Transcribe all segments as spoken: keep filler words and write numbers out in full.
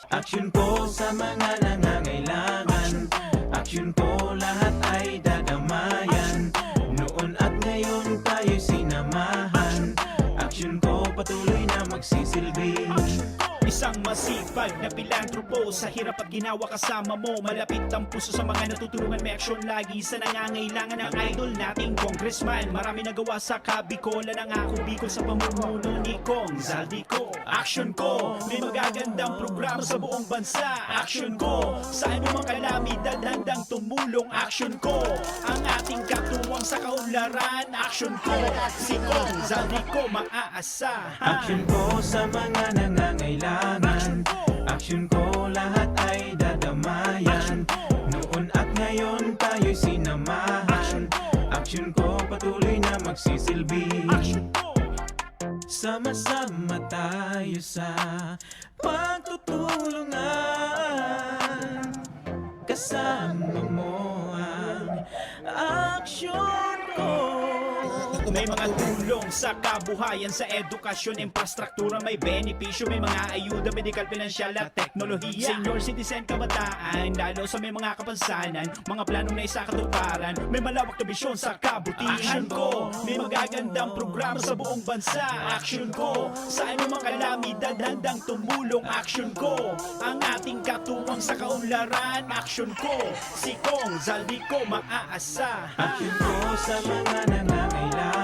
Aksyon ko sa mga nangangailangan. Aksyon ko, lahat ay dadamayan. Noon at ngayon tayo'y sinamahan. Aksyon ko, patuloy na magsisilbi. Isang masipag na pilantropo, sa hirap at ginawa kasama mo. Malapit ang puso sa mga natutulungan, may aksyon lagi sa nangangailangan. Ang idol nating congressman, marami nagawa sa Kabicol. Nangako Bicol sa pamumuno ni Cong Zaldy Co. Aksyon ko, may magagandang programa sa buong bansa. Aksyon ko, sa anumang kalamidad handang tumulong. Aksyon ko, ang ating katuwang sa kaunlaran. Aksyon ko, si Cong Zaldy Co maaasahan. Aksyon ko sa mga nangangailangan. Aksyon ko, lahat ay dadamayan. Noon at ngayon tayo'y sinamahan. Aksyon ko, patuloy na magsisilbi. Aksyon ko. Sama-sama tayo sa pagtutulungan. Kasama mo ang aksyon ko. May mga tulong sa kabuhayan, sa edukasyon, infrastruktura, may benepisyo, may mga ayuda, medikal, pinansyal at teknolohiya. Senior citizen, kabataan, lalo sa may mga kapansanan, mga planong naisakatuparan, may malawak na bisyon sa kabutihan. Aksyon ko, may magagandang programa sa buong bansa. Aksyon ko, sa anumang kalamidad handang tumulong. Aksyon ko, ang ating katuwang sa kaunlaran. Aksyon ko, si Cong Zaldy Co maaasahan. Aksyon ko sa mga nangangailangan.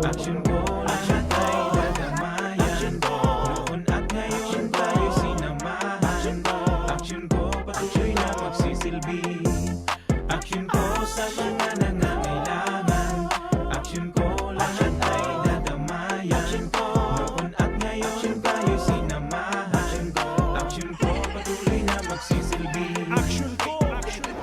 Aksyon ko, lahat ay dadamayan. Noon at ngayon tayo sinamahan. Aksyon ko, patuloy na magsisilbi. Aksyon ko sa mga nangangailangan. Aksyon ko, lahat ay dadamayan. Noon at ngayon tayo sinamahan. Aksyon ko, patuloy na magsisilbi. Aksyon ko, aksyon ko.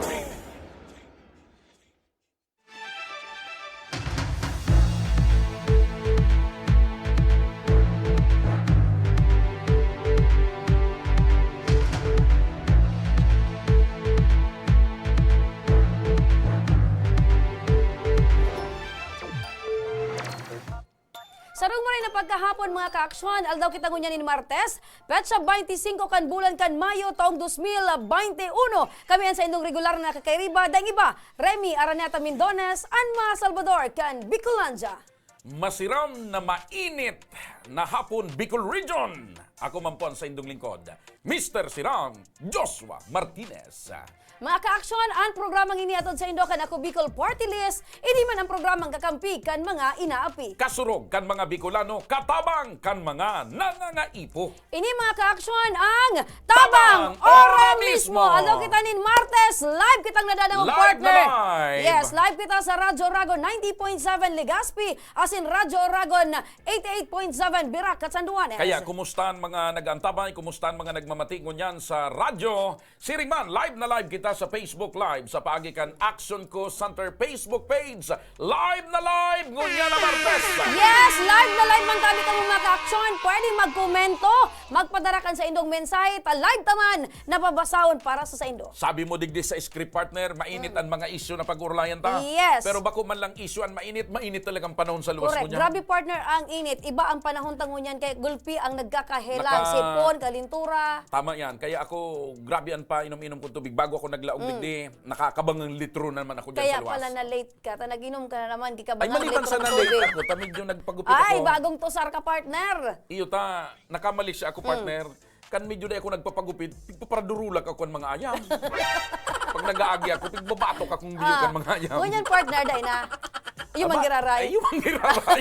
Sarong maray na pagkahapon, mga kaaksyon. Aldaw kita ngunyan nin Martes, petsa baynte singko kan bulan kan Mayo, taong dos mil baynte uno. Kami an saindong regular na kakairiba, daing iba, Remy Araneta Mindones, an mga Salvador kan Bicolandia. Masiram na mainit na hapon, Bicol Region. Ako man po ang saindong lingkod, Mister Siram, Joshua Martinez. Mga kaaksyon, ang programang ini hatod saindo kan Ako Bicol Party List, ini man ang programang kakampi kan mga inaapi. Kasurog kan mga Bicolano, katabang kan mga nangangaipo. Ini, mga kaaksyon, ang Tabang Ora Mismo. Aldaw kita nin Martes, live kitang nadadangog, partner. Live na live. Yes, live kita sa Radyo Oragon ninety point seven Legazpi, asin Radyo Oragon eighty-eight point seven Virac, Catanduanes. Kaya, kumusta an mga nag-aantabay? Kumusta an mga nagmamati ngunyan sa radyo? Siring man, live na live kita sa Facebook Live sa paagi kan Action Co Center Facebook page. Live na live ngunyan na Martes. Yes, live na live man kami kamo, mga ka-aksyon. Pwedeng magkomento, magpadara kan saindong mensahe, ta live ta man, nababasahon para sa saindo. Sabi mo digdi sa script, partner, mainit Mm. ang mga isyu na pag-urulayan ta. Yes. Pero bako man lang isyu ang mainit, mainit talagang panahon sa luwas Correct. ngunyan. Grabe, partner, ang init. Iba ang panahon ta ngunyan, kaya gulpi ang nagkakahela, Naka- sipon, kalintura. Tama yan. Kaya ako, grabe ang painom-inom kong tubig. Bago ako naglaog Mm. digdi, nakakabangang litro na naman ako dyan Kaya sa luwas. pala na-late ka. Ta nag-inom ka na naman, di ka ba Ay, nga maliban litro sa ng na-late tubig? ako, ta medyo nagpagupit Ay, ako. bagong tusar ka, partner. Iyo ta, nakamali siya ako, Mm. partner. Kan medyo na ako nagpapagupit, pigpaparadurulak ako ang mga ayam. Pag nag-aagi ako, pigbabatok akong biyo Ah, kan mga ayam. ngunyan, partner, dai na. Yung Aba, manggiraray. ay, yung manggiraray.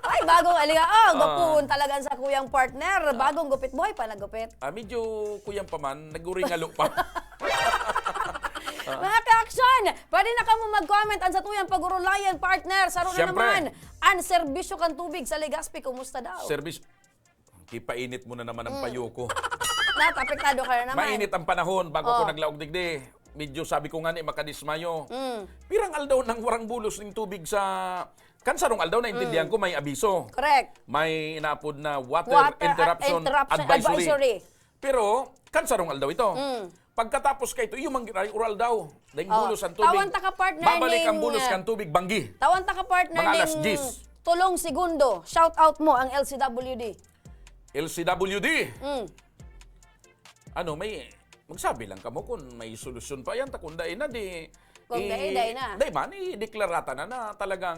Ay, bagong aliga. Oh, Ah. gwapoon talaga sa kuyang partner. Ah. Bagong gupit, buhay pa nagupit. Ah, medyo kuyang pa man, nag-uringalo pa. Mga ka-aksyon, pwede na kamo mag-comment an satuyang pag-urulayan, partner. Saro na Siyempre. naman, an serbisyo kan tubig sa Legazpi, kumusta daw? Serbis-, kipainit mo na naman ang Mm. payo ko. Nat, apektado ka na naman. Mainit ang panahon bago ako Oh. naglaog digdi. Medyo sabi ko nga ni, makadismayo. Mm. Pirang aldaw nang warang bulos ning tubig sa, kan sarong aldaw, naintindihan Mm. ko, may abiso. Correct. May inaapod na water Water, ah, interruption interruption advisory. advisory. Pero, kan sarong aldaw ito. Mm. Pagkatapos kaito, iyo man giray oral daw. Daing Oh, bulos ang tubig. Tawan ta ka, partner, Babalik ang ning, bulos ah, kan tubig, banggi. Tawan ta ka, partner, Mga alas ning diyes. Tulong segundo. Shout out mo ang L C W D. L C W D. Mm. Ano, may, magsabi lang kamo kung may solusyon pa yan. Ta kung dai na, di, Kung i-, dai, dai na. dai man, ideklarata na, na talagang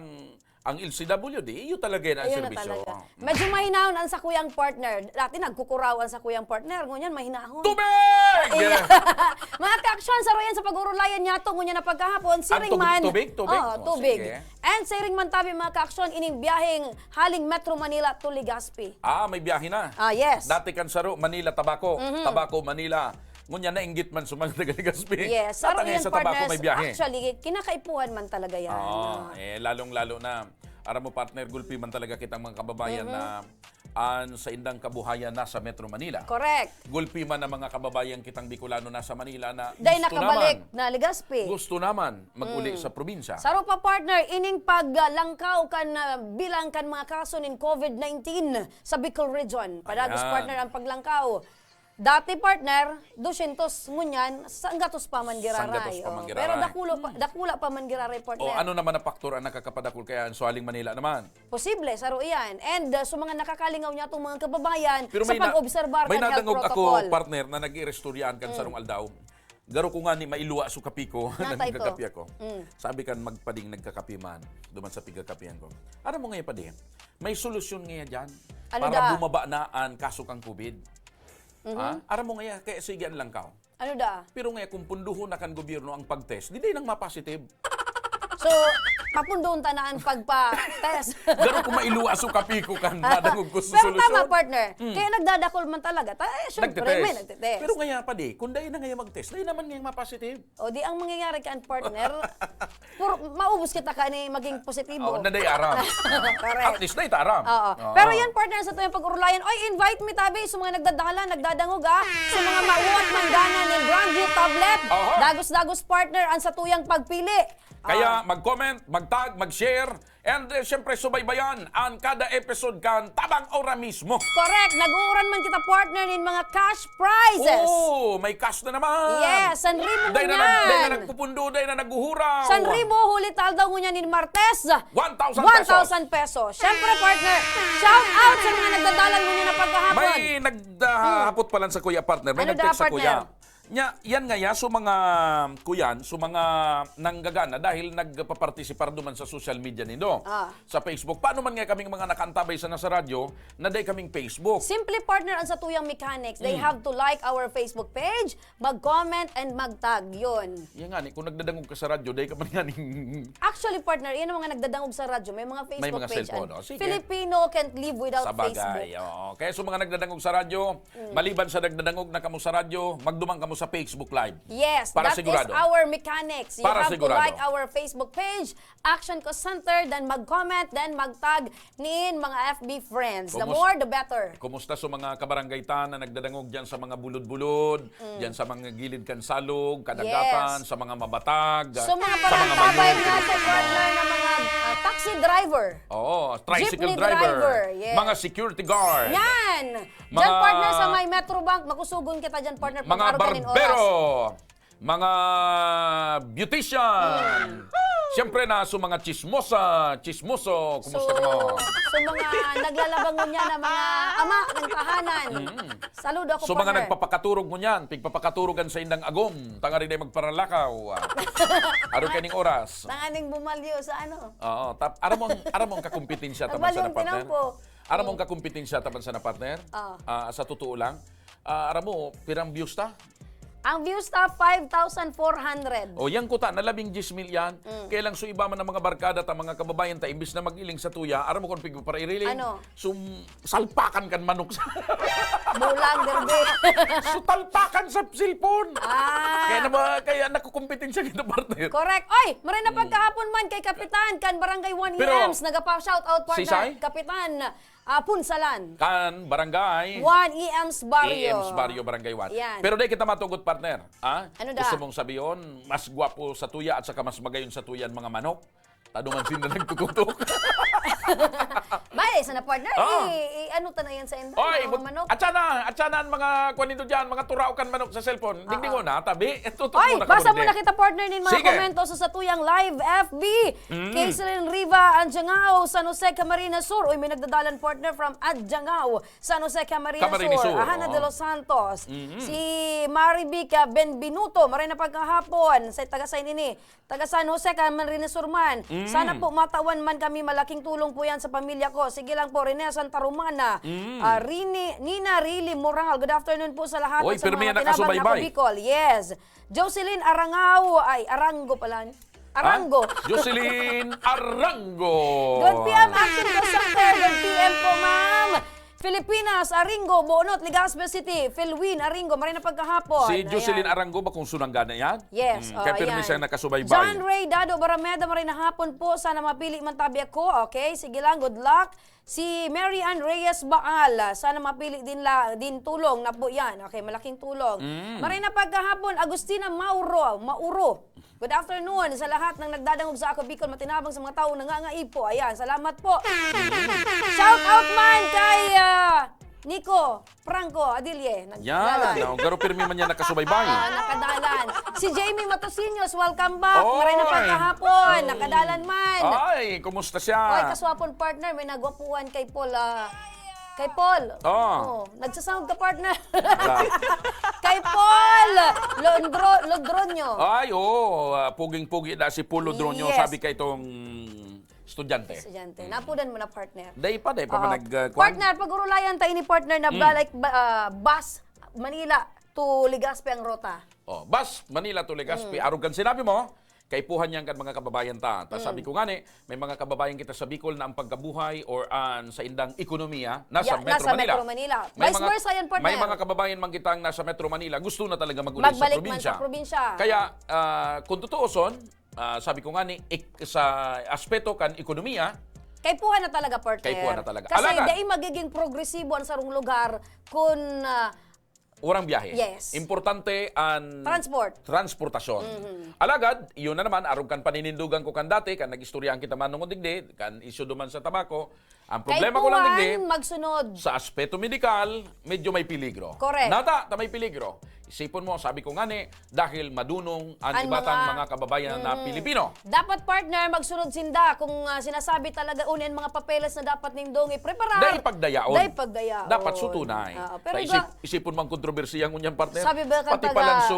ang L C W D, iyo talaga yan ang Ayun na serbisyo. talaga. Medyo mahinahon ang sakuyang partner. Dati nagkukuraw ang sakuyang partner, ngunyan mahinahon. Tubig! Iya. Mga kaaksyon, saro yan sa pag-urulayan niya to, ngunyan na pagkahapon, Ang siring tubig, man. tubig, tubig? Oo, Oh, tubig. sige. And siring man tabi, mga kaaksyon, ining biyaheng haling Metro Manila to Legazpi. Ah, may biyahe na. Ah, yes. Dati kan saro, Manila, Tabaco. Mhm. Tabaco, Manila. Ngunyan, nainggit man sa mga taga Legazpi. Yes, saro Tatangay yan, sa Tabaco, partners. may biyahe. Actually, kinakaipuhan man talaga yan. Oo, Ah. eh, lalong-lalo na, aram mo, partner, gulpi man talaga kitang mga kababayan Mhm. na an saindang kabuhayan nasa Metro Manila. Correct. Gulpi man ang mga kababayan kitang Bicolano nasa Manila na Dahil gusto nakabalik naman, na Legazpi. gusto naman mag-uli Mm. sa probinsya. Saro pa, partner, ining paglangkaw kan, ah, bilang kan mga kaso nin COVID nineteen sa Bicol Region. Padagos, Ayan. partner, ang paglangkaw. Dati, partner, dosyentos ngunyan, sanggatos pa man giraray. Sanggatos pa man Oh, giraray. pero dakulo pa, Hmm. dakula pa man giraray, partner. O, ano naman ang faktor ang nakakapadakul kaya ang Sualing Manila naman? Posible, saro iyan. And, uh, sa mga nakakalingaw niya itong mga kababayan Pero sa may na-, pag-obserbar may kan health nadangog ako, protocol. partner, na nag-iiristoryahan kan Mm. sarong aldaw. Garo ko nga ni mailuwa so kape ko, Natay to. nagkakape ako. Mm. Sabi kan magpading nagkakape man, duman sa pigkakapehan ko. Aram mo nga, padi, may solusyon nga dyan Ano para da? bumaba na ang kaso kang COVID. Mhm. Ah, aram mo nga, kaya sige ang langkaw. Ano da? Pero nga, kung punduhon na kan gobyerno ang pag-test, di day nang mapositive. So, papundoon ta na ang pagpa-test. Garo ko mailuwas o kapiko kan Ah, nadangog ko sa pero tama, solusyon. partner. Mm. Kaya nagdadakol man talaga. Ta-, eh, syempre, Nagtitest. may nagtitest. Pero ngaya, padi, kung dai na ngaya mag-test, dai naman ngayang mapositive. O, di ang mangyayari kan partner, pur-, maubos kita ka ni maging positibo. Oh, na dai aram. Correct. At least dai ta aram. Oo. Oo. Pero yan, partner, sa tuyang pag-urulayan. Oy, invite mi tabi sa mga nagdadalan, nagdadangog, ah. Sa mga mauwat man dana nin brand new tablet. Oho. Dagos-dagos, partner, ang sa tuyang pagpili. Kaya Ah. mag-comment, mag-tag, mag-share, and, eh, syempre, subaybayan ang kada episode kan Tabang Ora mismo. Correct. Nag-uuran man kita, partner, nin mga cash prizes. Oo, may cash na naman. Yes, san ribo Dahil na ngunyan. nag-, dahil na nagpupundo, dahil na naghuhuraw. San ribo, huli ta aldaw ngunyan nin Martes. One thousand pesos. One thousand pesos. Siyempre, partner, shout out sa mga nagdadalan ngunyan na pagkahapon. May nagda-, Hmm. hapot pa lang sa kuya, partner. May Ano nag-text da, sa kuya. partner? Nya, yan nga ya, so mga, kuyan, so mga nanggagana dahil nagpapartisipar duman sa social media nindo. Ah. Sa Facebook. Paano man nga kaming mga nakaantabay sa nasa radyo, na dai kaming Facebook? Simply, partner, ang sa tuyang mechanics, they Hmm. have to like our Facebook page, mag-comment, and mag-tag. Yun. Yan nga ni, kung nagdadangog ka sa radyo, dai ka man nga ning Actually, partner, yan ang mga nagdadangog sa radyo, may mga May Facebook mga page, cellphone, ano? oh, sige. Filipino can't live without Sa bagay, Facebook. oo. Kaya sa mga nagdadangog sa radyo, Mm. maliban sa nagdadangog na kamo sa radyo, magduman kamo sa Facebook Live. Yes, Para that sigurado. is our mechanics. You Para have sigurado. to like our Facebook page, Action Call Center, then mag-comment, then mag-tag nin mga F B friends. The Kumus-, more, the better. kumusta sa mga kabarangay ta na nagdadangog dyan sa mga bulod-bulod, Mm. dyan sa mga gilid kan salog, kadagatan, Yes. sa mga mabatag, So, mga sa mga parantabay mayong na sa pinagkakamaw. partner na mga, ah, taxi driver. Oo, tricycle Jeepney driver, driver, yes. mga security guard. Yan! Diyan, Mga partner, sa may Metrobank, makusugon kita diyan, partner, pag Mga araw ka nin oras. barbero, mga beautician. Mm. Siyempre na, so mga chismosa, chismoso, kumusta So, kamo? so mga naglalaba ngunyan na mga ama ng tahanan. Mm. Saludo ako, So mga partner. nagpapakaturog ngunyan, pigpapakaturogan sa indang agom, tangarig dai magparalakaw. Ano kaning oras? Tanganing bumalyo sa ano? Oo, tap-, aram mo ang, aram mo ang kakumpetensya taman Nagbalyo sana, ang partner? tinampo. Aram mo ang Oo. kakumpetensya taman sana, partner? Oo. Ah, sa totoo lang, ah, aram mo, pirang views ta? Ang views ta, five thousand four hundred. O, yang kuta na labing diyes mil yan. Mm. Kaya lang so iba man ang mga barkada ta, mga kababayan ta, imbis na mag-iling sa tuya, aram mo kung pigpapairiling? Ano? So, salpakan kan manok sa Bulang, derbe. So, talpakan sa cellphone. Ah. Kaya na ba, kaya nakukumpetensya kita, partner? Correct. Oy, maray na Mm. pagkahapon man kay Kapitan, kan Barangay one Pero, E Ms, nagapa-shout out, partner. sisay? Kapitan, ah, Punsalan. Kan Barangay One E Ms Barrio. E Ms Barrio, Barangay one. Yan. Pero di kita matugot, partner. Ha? Ano da? Gusto mong sabihin, mas gwapo sa tuya at saka mas magayon sa tuya ang mga manok? Taduman sinda nagtututok. Bale, sana partner, Ah. i, i, ano ta na yan sa inda, Oy, mga but, manok. At sana, at sana ang mga kuwan nindo dyan, mga turaw kan manok sa cellphone. Dingdingon na, tabi. Ito, ito Oy, muna basa kabudli. muna kita, partner, nin mga Sige. komento sa satuyang live F B. Mm. Kaislyn Riva, Anjangao, San Jose, Camarines Sur. Uy, may nagdadalan, partner, from Anjangao, San Jose, Camarines, Camarines Sur. Sur, Ahana oo. de los Santos. Mm. Si Marivica Benvenuto, maray na pagkahapon. Sa taga Sain ini. Taga San Jose, Camarines Sur man. Mm. Sana po matawan man kami. Malaking tulong po yan sa pamilya ko. Sige lang po, Rene Santa Romana. Mm. Ah, Rini, Nina Rili Moral. Good afternoon po sa lahat. Oy, At sa pirmi mga yan, katinabang na nakasubaybay. Bicol. Yes. Jocelyn Arangao, ay, Arango pala. Arango. Ha? Jocelyn Arango. Good P M, Action Call Center. Good P M po, ma'am. Filipinas, Aringo, Boonot, Legazpi City. Philwin, Aringo, maray na pagkahapon. Si Jocelyn Ayan. Arango ba kung sunang gana yan? Yes, Mm, oh, kaya pirmi ayan. siyang nakasubaybay. John Ray Dado Barameda, maray na hapon po. Sana mapili man tabi ako. Okay, sige lang. Good luck. Si Mary Ann Reyes Baal, sana mapili din la, din tulong na po yan. Okay, malaking tulong. Mm. Maray na pagkahapon, Agustina Mauro, Mauro. Good afternoon sa lahat ng nagdadangog sa Ako Bicol, matinabang sa mga taong nangangaipo. Ayan, salamat po. Shout out man kay ah, Nico Franco Adilye. Nag- Yan, dalan. Oh, garo pirmi man yan nakasubaybay. Ah, nakadalan. Si Jamie Matosiños, welcome back. Maray na Oy. pagkahapon, nakadalan man. Ay, kumusta siya? Oy, kaswapon partner, may nagwapuhan kay Paul. Ah, kay Paul. Oh. Oh, nagsasound ka partner. Wala. Kay Paul Londro, Lodronyo. Ay, oo. Ah, puging-pugi na si Paul Lodronyo, Yes. sabi kay itong estudyante. Estudyante. Napunan mo na partner. Dai pa, dai pa Oo. man nag, uh, kwan? Partner, pag-urulayan tayo ni partner na Mm. ba, like, ba, ah, bus, Manila to Legazpi ang rota. Oh, bus, Manila to Legazpi. Mm. Arog kan sinabi mo, kaipuhan niyan kan mga kababayan ta. Ta sabi ko ngani, may mga kababayan kita sa Bicol na ang pagkabuhay or an sa indang ekonomiya nasa Ya, Metro nasa Manila. Metro Manila. May Vice mga, versa yan, partner. May mga kababayan man kitang nasa Metro Manila gusto na talaga mag-uli Magbalik sa man probinsya. sa probinsya. Kaya, ah, kung tutuoson, ah, sabi ko ngani, ik, sa aspeto kan ekonomiya, Kaipuhan na talaga, partner. Kaipuhan na talaga. Kasi Alagad. Dai magiging progresibo ang sarong lugar kung ah, urang biyahe. Yes. Importante an Transport. transportasyon. Mhm. Alagad, yun na naman, arog kan paninindugan ko kan dati, kan nag-istoryahan kita manungod digdi, kan isyu duman sa tabako, ang problema ko lang digdi, Kaipuhan magsunod. Sa aspeto medikal, medyo may peligro. Correct. Nata, ta may peligro. Isipon mo, sabi ko ngani, dahil madunong ang Ang ibatang mga mga kababayan na Mm. Pilipino. Dapat, partner, magsunod sinda kung ah, sinasabi talaga uni ang mga papeles na dapat nindong ipreparar. Dai pagdayaon. Dai pagdayaon. Dapat sutunay. Oo, pero Ta iba- isip, isipon mang kontrobersiya ngunyan, partner. Sabi ba kan Pati taga- palan so,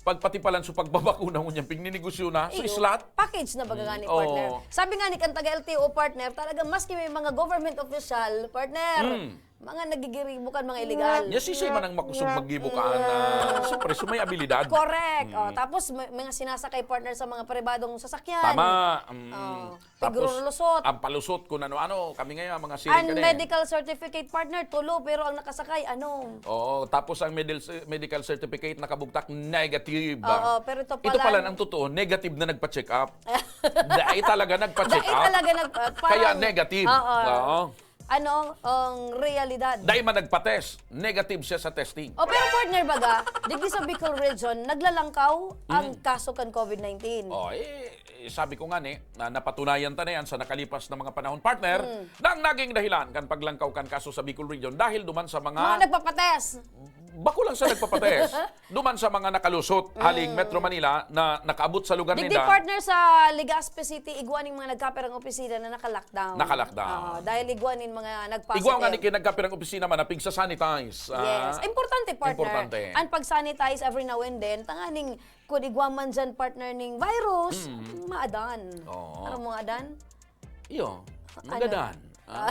pag, pati palan so pagbabakuna ngunyan, pigninegosyo na. So, Iyo, islat. Package na baga ngani, Mm, oo. partner. Sabi nga ni kan taga L T O, partner, talaga maski may mga government official, partner, Mm. mga nagigiribukan, mga illegal. Yes, sisay man ang makusog maggibo ka na, siyempre, so may abilidad. Correct. Mm. Oh, tapos may, mga sinasakay, partner, sa mga pribadong sasakyan. Tama. Mm. Oh, Tapos, pigrulusot. Ang palusot kung ano-ano. Kami ngayon, mga siring Ang ka na eh. Medical certificate, partner, tulo, pero ang nakasakay, ano? Oo, tapos ang medil- medical certificate nakabugtak, negative. Oo, pero ito Ito pala- pala ang totoo, negative na nagpa-check up. Dai talaga nagpa-check Dai up. talaga nag- ah, Kaya parang- negative. Oo. Oo. Ano ang realidad? Dai man nagpa-test, negative siya sa testing. O pero partner baga, digdi sa Bicol Region, naglalangkaw ang Mm. kaso kan COVID nineteen. Oh, eh, sabi ko nga ni, na napatunayan ta na yan sa nakalipas na mga panahon, partner, Mm. na ang naging dahilan kan paglangkaw kan kaso sa Bicol Region dahil duman sa mga, Mga nagpapatest. bako lang sa nagpapatest, duman sa mga nakalusot haling Mm. Metro Manila na nakaabot sa lugar Digdi nila. partner sa Legazpi City, igwa ning mga nagkapirang opisina na naka-lockdown. Naka-lockdown. Oo, dahil igwa ning mga nagpositive. Igwa nga ni kinagkapirang opisina man na pigsa-sanitize. Ah, Yes. Importante, partner. Importante. Ang pag-sanitize every now and then, tanganing kung igwa man dyan, partner, ning virus, Mm. maadan. Oo. Parang maadan? Iyo, Ano? magadan. Ah,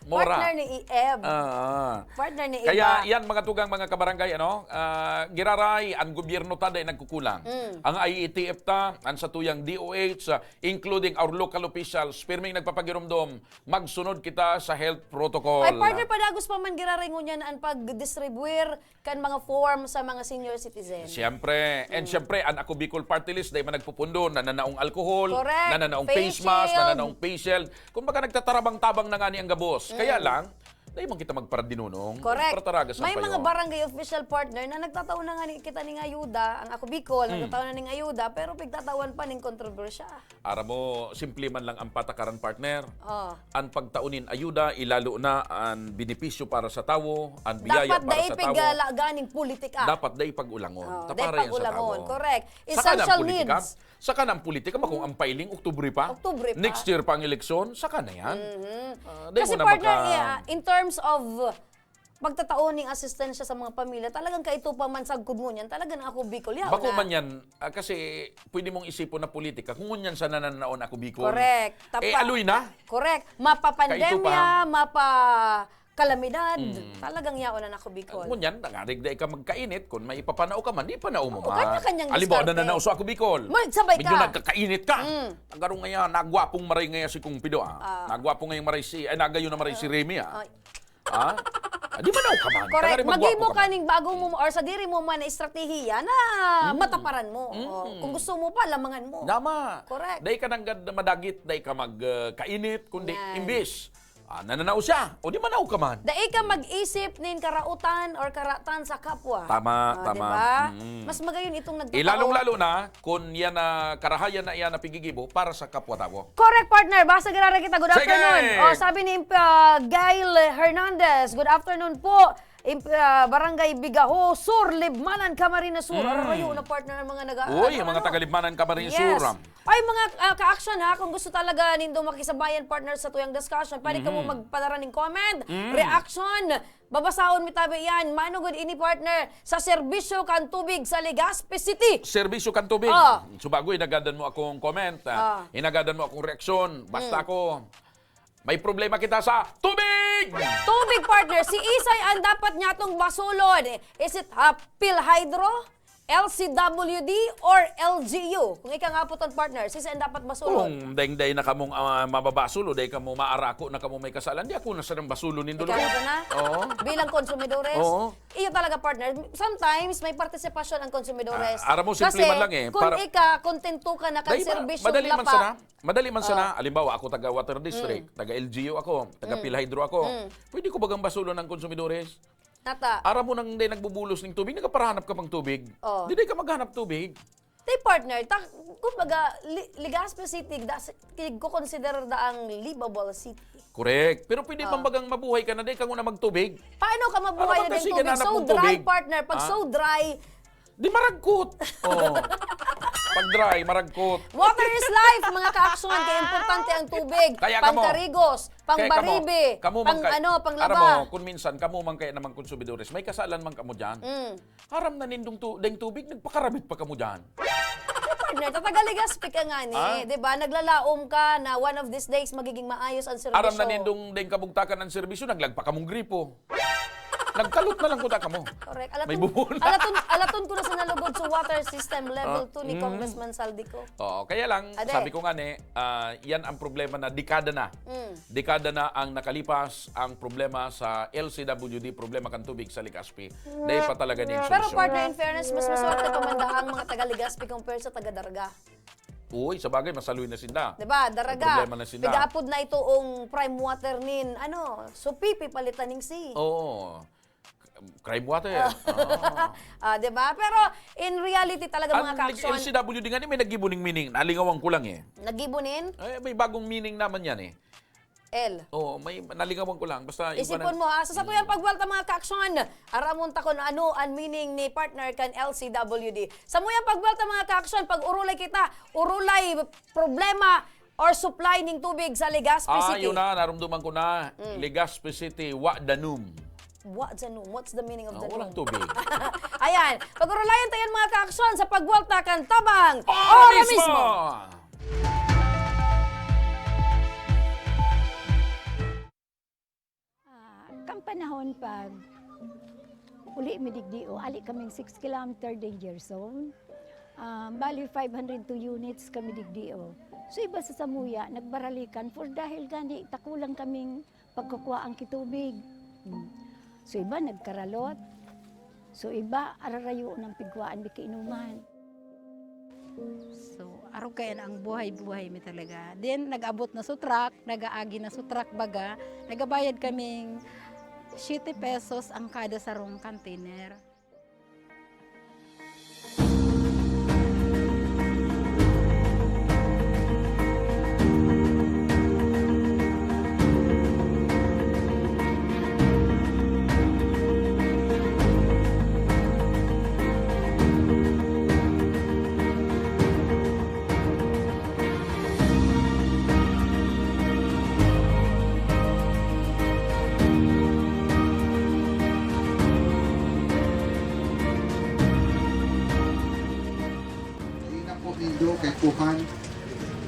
mora. Partner ni Eb. Ah, ah. Partner ni Kaya Eba. yan mga tugang mga kabarangay, ano, ah, giraray, ang gobyerno ta dai nagkukulang. Mm. Ang I A T F ta, ang satuyang D O H, ah, including our local officials, pirming nagpapagiromdom, magsunod kita sa health protocol. Ay, partner, padagos pa man giraray ngunyan ang pag-distribuir kan mga form sa mga senior citizens. Siyempre. And siyempre, ang Ako Bicol Party List, dai man nagpupundo, nananaong alcohol, Correct. nananaong Face face mask, shield. nananaong face shield. Kumbaga, nagtatarabang-tabang na nga ni ang gabos. Kaya Mm. lang, Dai man kita magparadinunong, Correct. Parataraga sa May mga payo. Barangay official, partner, na nagtatao na nga ni, kita ning ayuda, ang Ako Bicol, Mm. nagtatao na ning ayuda, pero pigtatawan pa ning kontrobersya. Aram mo, simple man lang ang patakaran, partner. Oh. Ang pagtao nin ayuda, ilalo na ang benepisyo para sa tawo, ang biyaya Dapat para dai sa tawo. Pigala ganing politika. Dapat dai pag-ulangon. Oh, Tapara dai yan sa pag-ulangon, tawo. Correct. Saka na ang Essential politika. Needs. Saka na ang politika, bakong Mm. ang filing, Oktubre pa. Oktubre pa. Next year pa ang eleksyon, saka na yan. Mhm. Ah, dai Kasi, mo na partner, maka- eh, ah, in terms of pagtatao ning asistensya sa mga pamilya, talagang kaito pa man sagkod ngunyan, talagang Ako Bicol, yaon Bako na. Man yan, ah, kasi pwede mong isipon na politika, kung ngunyan sa nananaon Ako Bicol. Correct. Eh, Tapa- aloy na. Correct. Mapa-pandemya, Kaito pa. Mapa-kalamidad, Mm. talagang yaon na Ako Bicol. Ngunyan, nangarig na ika magkainit, kung may ipapanao ka man, di panao mo Oo, man. Kanya-kanyang Halimbawa, diskarte. Nananaw sa Ako Bicol. Magsabay Medyo ka. Nagkakainit ka. Mm. Ang garong ngayon, nagwapong maray ngayon si Kung Pido, ah. Ah. Nagwapong ngayon maray si, ay, nagayon na maray si Remy, ah. Ay. Ha? Ah, di manaw ka man. Correct. Tagari Maggibo magwapo ka ka man. Ning bago mo or sa diri mo man na estratehiya na Mm. mataparan mo. Mm. Oh, kung gusto mo pa, lamangan mo. Tama. Correct. Dai ka nanggad madagit, dai ka mag, uh, kainit, kundi Yan. Imbis, ah, nananao siya. O di manaw ka man. Dai ka mag-isip nin karautan or karatan sa kapwa. Tama, Ah, tama. Di ba? Mm. Mas magayon itong nagtatao. Ilalong-lalo na, Kun yan na karahayan na iyan na pigigibo para sa kapwa-tawo. Correct, partner. Basta giraray kita. Good Sige! Afternoon. O, sabi ni, ah, Gail Hernandez, "Good afternoon po. Imp-, ah, Barangay Bigaho Sur, Libmanan, Camarines Sur." Mm. Ararayo na, partner, ang mga naga-, Uy, ano, mga ano. Taga Libmanan, Camarines Sur, Yes. ah. Ay, mga, ah, ka-action, ha, kung gusto talaga nindo makisabayan, partner, sa tuyang discussion, pwede kamo Mhm. magpadara ning comment, Mm. reaction, Babasahon mi tabi iyan. Mano gud ini, partner, sa serbisyo kan tubig sa Legazpi City. Serbisyo kan tubig. Oh. Subago, inagadan mo akong comment, ah. Oh. Inagadan mo akong reaksyon. Basta Mm. ako, may problema kita sa tubig! Tubig, partner. Si Isay ang dapat niya tong basulon. Is it, ah, PhilHydro? L C W D or L G U? Kung ika nga po ton, partner, sisay an dapat basulon? Kung dayng-day na kamong, ah, mababasol o dai kamo maarako na kamo may kasalan, di ako na sanang basulon nindo Ikaw lugod. Na sana? Oo. Bilang konsumidores? Oo. Iyo talaga, partner. Sometimes, may partisipasyon ang konsumidores. Ah, aram mo, simple Kasi, man lang eh. Kung Para ika, kontento ka na kan Dai ba, serbisyo madali man lapa. Sana. Madali man sana. Ah. Halimbawa, ako taga Water District, Mm. taga L G U ako, taga Mm. PhilHydro ako. Mm. Pwede ko bagang basulon ang konsumidores? Tata. Aram mo nang di nagbubulos ning tubig, nagaparahanap ka pang tubig. Oh. Di, di ka maghanap tubig. Tay partner, ta-, kumbaga, Li-, Legazpi City, da-, ki-, ko-consider da ang livable city. Correct. Pero pwede Oh. bang bagang mabuhay ka na di ka nguna magtubig? Paano ka mabuhay Ano na ba din kasi tubig? Gananap So mong dry, tubig? Partner. Pag Ha? So dry, Di maragkot. Oh. Pag dry, maragkot. Water is life, mga ka-aksyon. Kaya importante ang tubig. Kaya kamo. Pangkarigos, Kaya kamo, pangbaribe, kamo pang man kay-, ano, panglaba. Aram mo, kung minsan, kamo man kaya naman konsumidores, may kasalan man kamo dyan. Mm. Aram na nindong tu-, deng tubig, nagpakaramit pa kamo dyan. Partner, tataga Legazpi ka nga ni, Ah? di ba? Naglalaom ka na one of these days magiging maayos ang serbisyo. Aram na nindong deng kabugtakan ang serbisyo, naglagpa kamong gripo. Nagkalot na lang kuta kamo. Correct. Alaton, May bubon. alaton, alaton ko na sa nalugod sa water system level Ah, two ni mm. Congressman Zaldy Co. Oo, kaya lang, Ade. sabi ko nga ni, ah, yan ang problema na dekada na. Mm. Dekada na ang nakalipas ang problema sa L C W D, problema kan tubig sa Legazpi. Dahil pa talaga din Pero solusyon. Partner, in fairness, mas maswerte pa man daa ang mga taga Legazpi compare sa taga Daraga. Uy, sa bagay, masaloy na sinda. Diba, Daraga? May problema na sinda. Pigaapod na ito ang prime water nin, ano, Supipi, palitan ning C. Oo. Crime water. Oo. Ah, di ba? Pero in reality talaga, mga Ang ka-aksyon, L C W D nga ni may naggibo ning meaning. Nalingawan ko lang eh. Naggibo nin? Eh, may bagong meaning naman yan eh. L. Oo, may nalingawan ko lang. Basta iba Isipon na mo, ha? Sa satuyang Mm. pagwelta, mga ka-aksyon, aramon ta kung ano ang meaning ni partner kan L C W D. Sa muyang pagwelta, mga ka-aksyon, pag-urulay kita, urulay problema or supply ning tubig sa Legazpi Ah, City. Yun na, narumduman ko na. Mm. Legazpi City, wa danum. Wa danum? What's the meaning of Ah, danum? Walang tubig. Ayan. Pag-urulayan tayo, mga ka-aksyon, sa pagwelta kan Tabang Ora Ora Mismo! Mismo! Ah, kan panahon pag uli mi digdi, o, ali kaming six kilometer danger zone. Ah, bali, five hundred two units kami digdi, o. So, iba sa samuya, nagbaralikan for dahil gani, takulang kaming pagkukua ang kitubig. Hmm. So, iba nagkaralot. So, iba ararayo ng pigkuhaan mi kainuman. So, arog kayan ang buhay-buhay mi talaga. Then, nag-abot na sa truck, nag-aagi na sa truck baga, nagabayad kaming Siete pesos ang kada sarong container. Dai na po nindo kaipuhan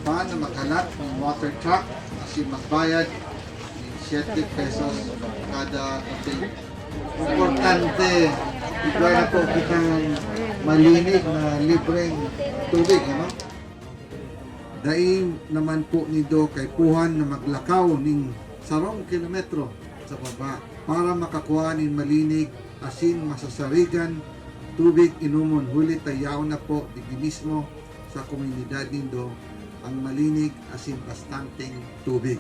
pa na maghalat nin water truck asin magbayad nin siete pesos kada container. Importante, igwa na po kitang malinig na libreng tubig, ano? Dai naman po nindo kaipuhan na maglakaw nin sarong kilometro sa baba para makakua nin malinig asin masasarigan tubig inomon, huli ta yaon na po digdi mismo sa komunidad nindo ang malinig asin bastanteng tubig.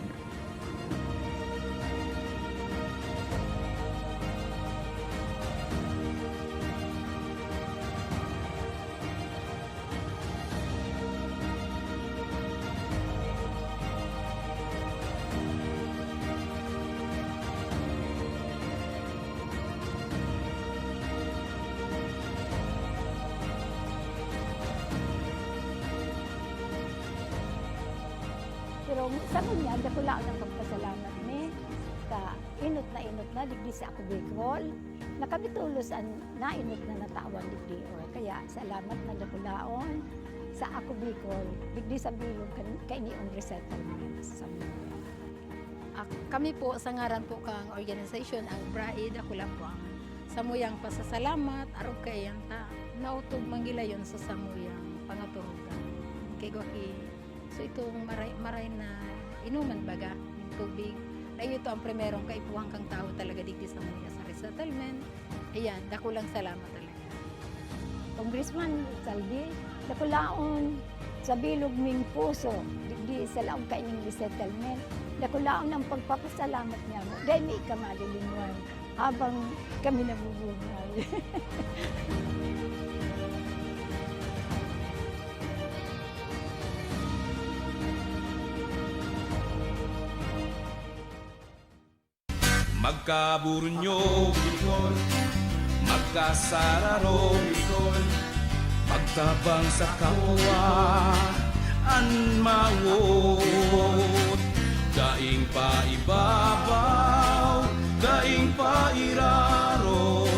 Pero sa ngunyan, dakula ang pagpasalamat mi. Ka inot na inot na digdi sa Ako Bicol, na kami tolos an nainot na natawan digdi, o kaya salamat na dakulaon sa Ako Bicol, digdi sa bilog kan, kaini ang resettlement sa Zamora. Ak-, kami po, sa ngaran po kang organisasyon, ang BRAID, ako lang po ang samuyang pasasalamat, arog kaiyan ta, naotob man gilayon sa samuyang pangaturugan. Kay Gwaki, So, itong maray, maray na inuman baga nin tubig, na iyo to ang primerong kaipuhan kang tawo talaga digdi sa Zamora sa resettlement. Ayan, dakulang salamat talaga. Congressman Saldi, dakulaon sa bilog ming puso, digdi sa laog kaining resettlement, dakulaon ang pagpapasalamat niamo. Dai mi ka malilinwan habang kami nabubuhay. Magkaburunyo, Bicol. Magkasararo, Bicol. Magtabang sa kapwa an mawot. Daing paibabaw, daing pairarom.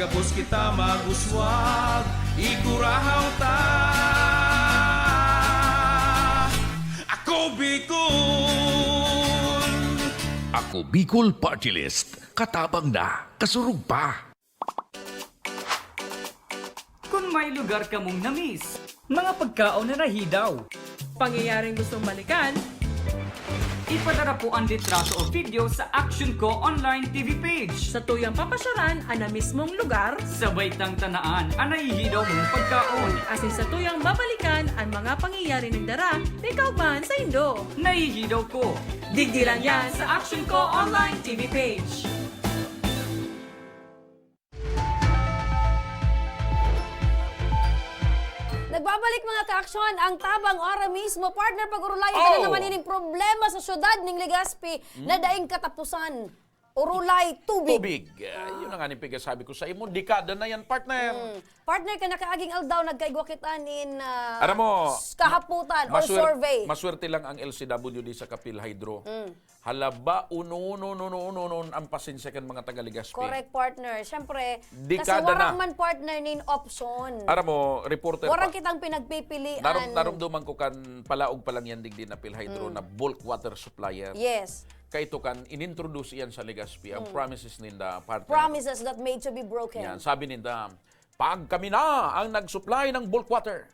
Gabos kita mag-uswag, igurahaw ta. Ako Bicol! Ako Bicol Party List. Katabang na, kasurog pa. Kun may lugar kamong na-miss, mga pagkaon na nahidaw, pangyayaring gustong balikan, ipadara po an litrato o video sa Action Ko Online T V page. Satuyang papasyaran an na mismong lugar. Sabay tang tanaan an nahihidaw mong pagkaon. Asin satuyang babalikan an mga pangyayari nagdara kay kaugmahan saindo. Nahihidaw ko. Digdi lang yan sa Action Ko Online T V page. Nagbabalik, mga ka-aksyon, ang Tabang Ora mismo. Partner, pag-urulayan ta na Oh! naman ining problema sa syudad ning Legazpi na Hmm? daing katapusan. Urulay, tubig. Tubig. Ah, Ah. yun na nga ning pigasabi ko sa imo. Dekada na yan, partner. Hmm. Partner, kan nakaaging aldaw, nagkaigwa kita nin, ah, Aram mo, s-, kahaputan or maswer-, survey. Maswerte lang ang L C W D sa Kapil Hydro. Hmm. Hala ba, uno-uno, uno-uno, uno-uno ang pasensya kan mga taga Legazpi. Correct, partner. Siyempre, Dekada kasi wara na. man, partner, nin option. Aram mo, reporter Wara pa. kitang pinagpipilian. Narum-, narumduman ko kan palaog pa lang yan digdi na PhilHydro Mm. na bulk water supplier. Yes. Kaito kan inintroduce iyan sa Legazpi, ang Mm. promises ninda, partner. Promises that made to be broken. Yan, sabi ninda, "Pag kami na ang nag-supply ng bulk water,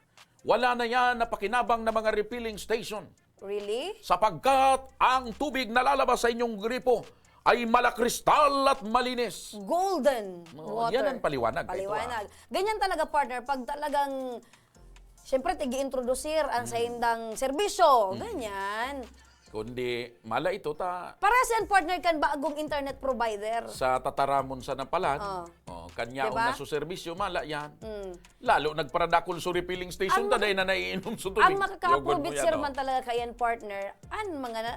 wala na yan na pakinabang na mga refilling station." Really? Sapagkat ang tubig na lalabas sa inyong gripo ay malakristal at malinis. Golden Oo, water. yan ang paliwanag. Ito, ah. Paliwanag. Ganyan talaga, partner. Pag talagang, siyempre, tig-i-introduce ang Mm. saindang serbisyo. Mm. Ganyan. Kundi mala ito ta Parehas yan, partner, kan bagong internet provider. sa tataramon sa napalan. Oh. Oh, kanya Diba? na su serbisyo, mala yan. Mm. Lalo nagparadakol su refilling station, Ang ta dai na naiinom su tubig. Ang makaka-approve Yogon mo it, yan, sir, oh. man talaga kayan, partner, an mga na,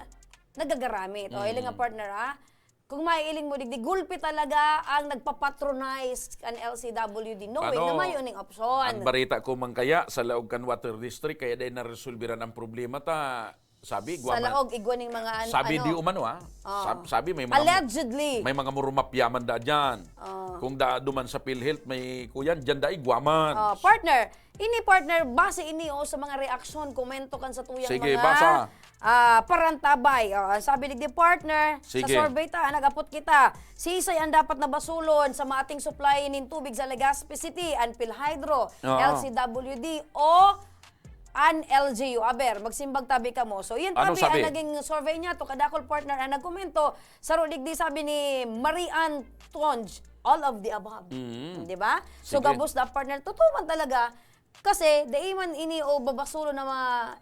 nagagaramit. O, Mm. iling nga, partner, ah. Kung maiiling mo, digdi, gulpi talaga ang nagpapatronize kan L C W D, knowing Ano, na mayo ning opsyon. Ang barita ko man kaya, sa laog kan water district, kaya dai naresolbiran ang problema ta, sabi, Sa igwa man. laog, igwa ning mga ano. Sabi, di umano, ah. Oh. Sab- sabi, may mga, Allegedly. may mga murumapya man da dyan. Oh. Kung da, duman sa PhilHealth, may kuyan, dyan da, igwa man. Oh, partner, ini, partner, base ini, oh, sa mga reaksyon, komento kan sa tuyang Sige, mga basa. ah, parantabay. Oh, ang sabi digdi, partner, Sige. sa survey ta, nag-apot kita. Sisay ang dapat na basulon sa mating supply nin tubig sa Legazpi City, an PhilHydro, Oo. L C W D o an L G U. Aber, magsimbag tabi kamo. So, yun Ano tabi sabi? ang naging survey niya to. Kadakol, partner, ang nagkomento. Saro digdi, sabi ni Marie Ann Tonj, all of the above. Mm. Di ba? So, Sige. gabos na, partner, totoo man talaga. Kasi, dai man ini o babasulo na ma-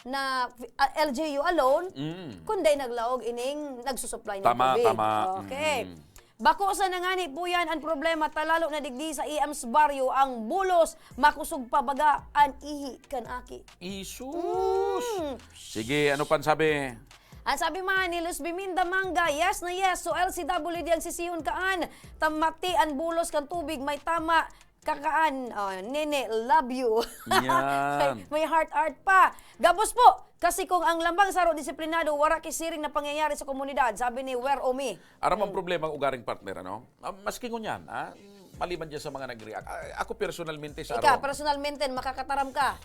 na ah, L G U alone, Mm. kundi naglaog ining nagsusupply ng Tama, tubig. tama. Okay. Mm. Bako sa nangani po yan ang problema, talalo na digdi sa E M's baryo, ang bulos, makusog pa baga an ihi kan aki. Isus! Mm. Sige, ano pan sabi? Ang sabi man ni Luz Biminda Manga, yes na yes. So, L C W D ang sisihon kaan. Tamati an bulos kan tubig, may tama kakaan. Oh, nene, love you. Yan. May heart-heart pa. Gabos po. Kasi kung ang lambang saro disiplinado, wara ki siring na pangyayari sa komunidad, sabi ni Wer Omi. Aram ang problema ang ugaring partner, ano? Ah, maski ngunyan, ah, maliban dyan sa mga nag-react. Ah, ako personalmente sa Ika, aro, personalmente, makakataram ka.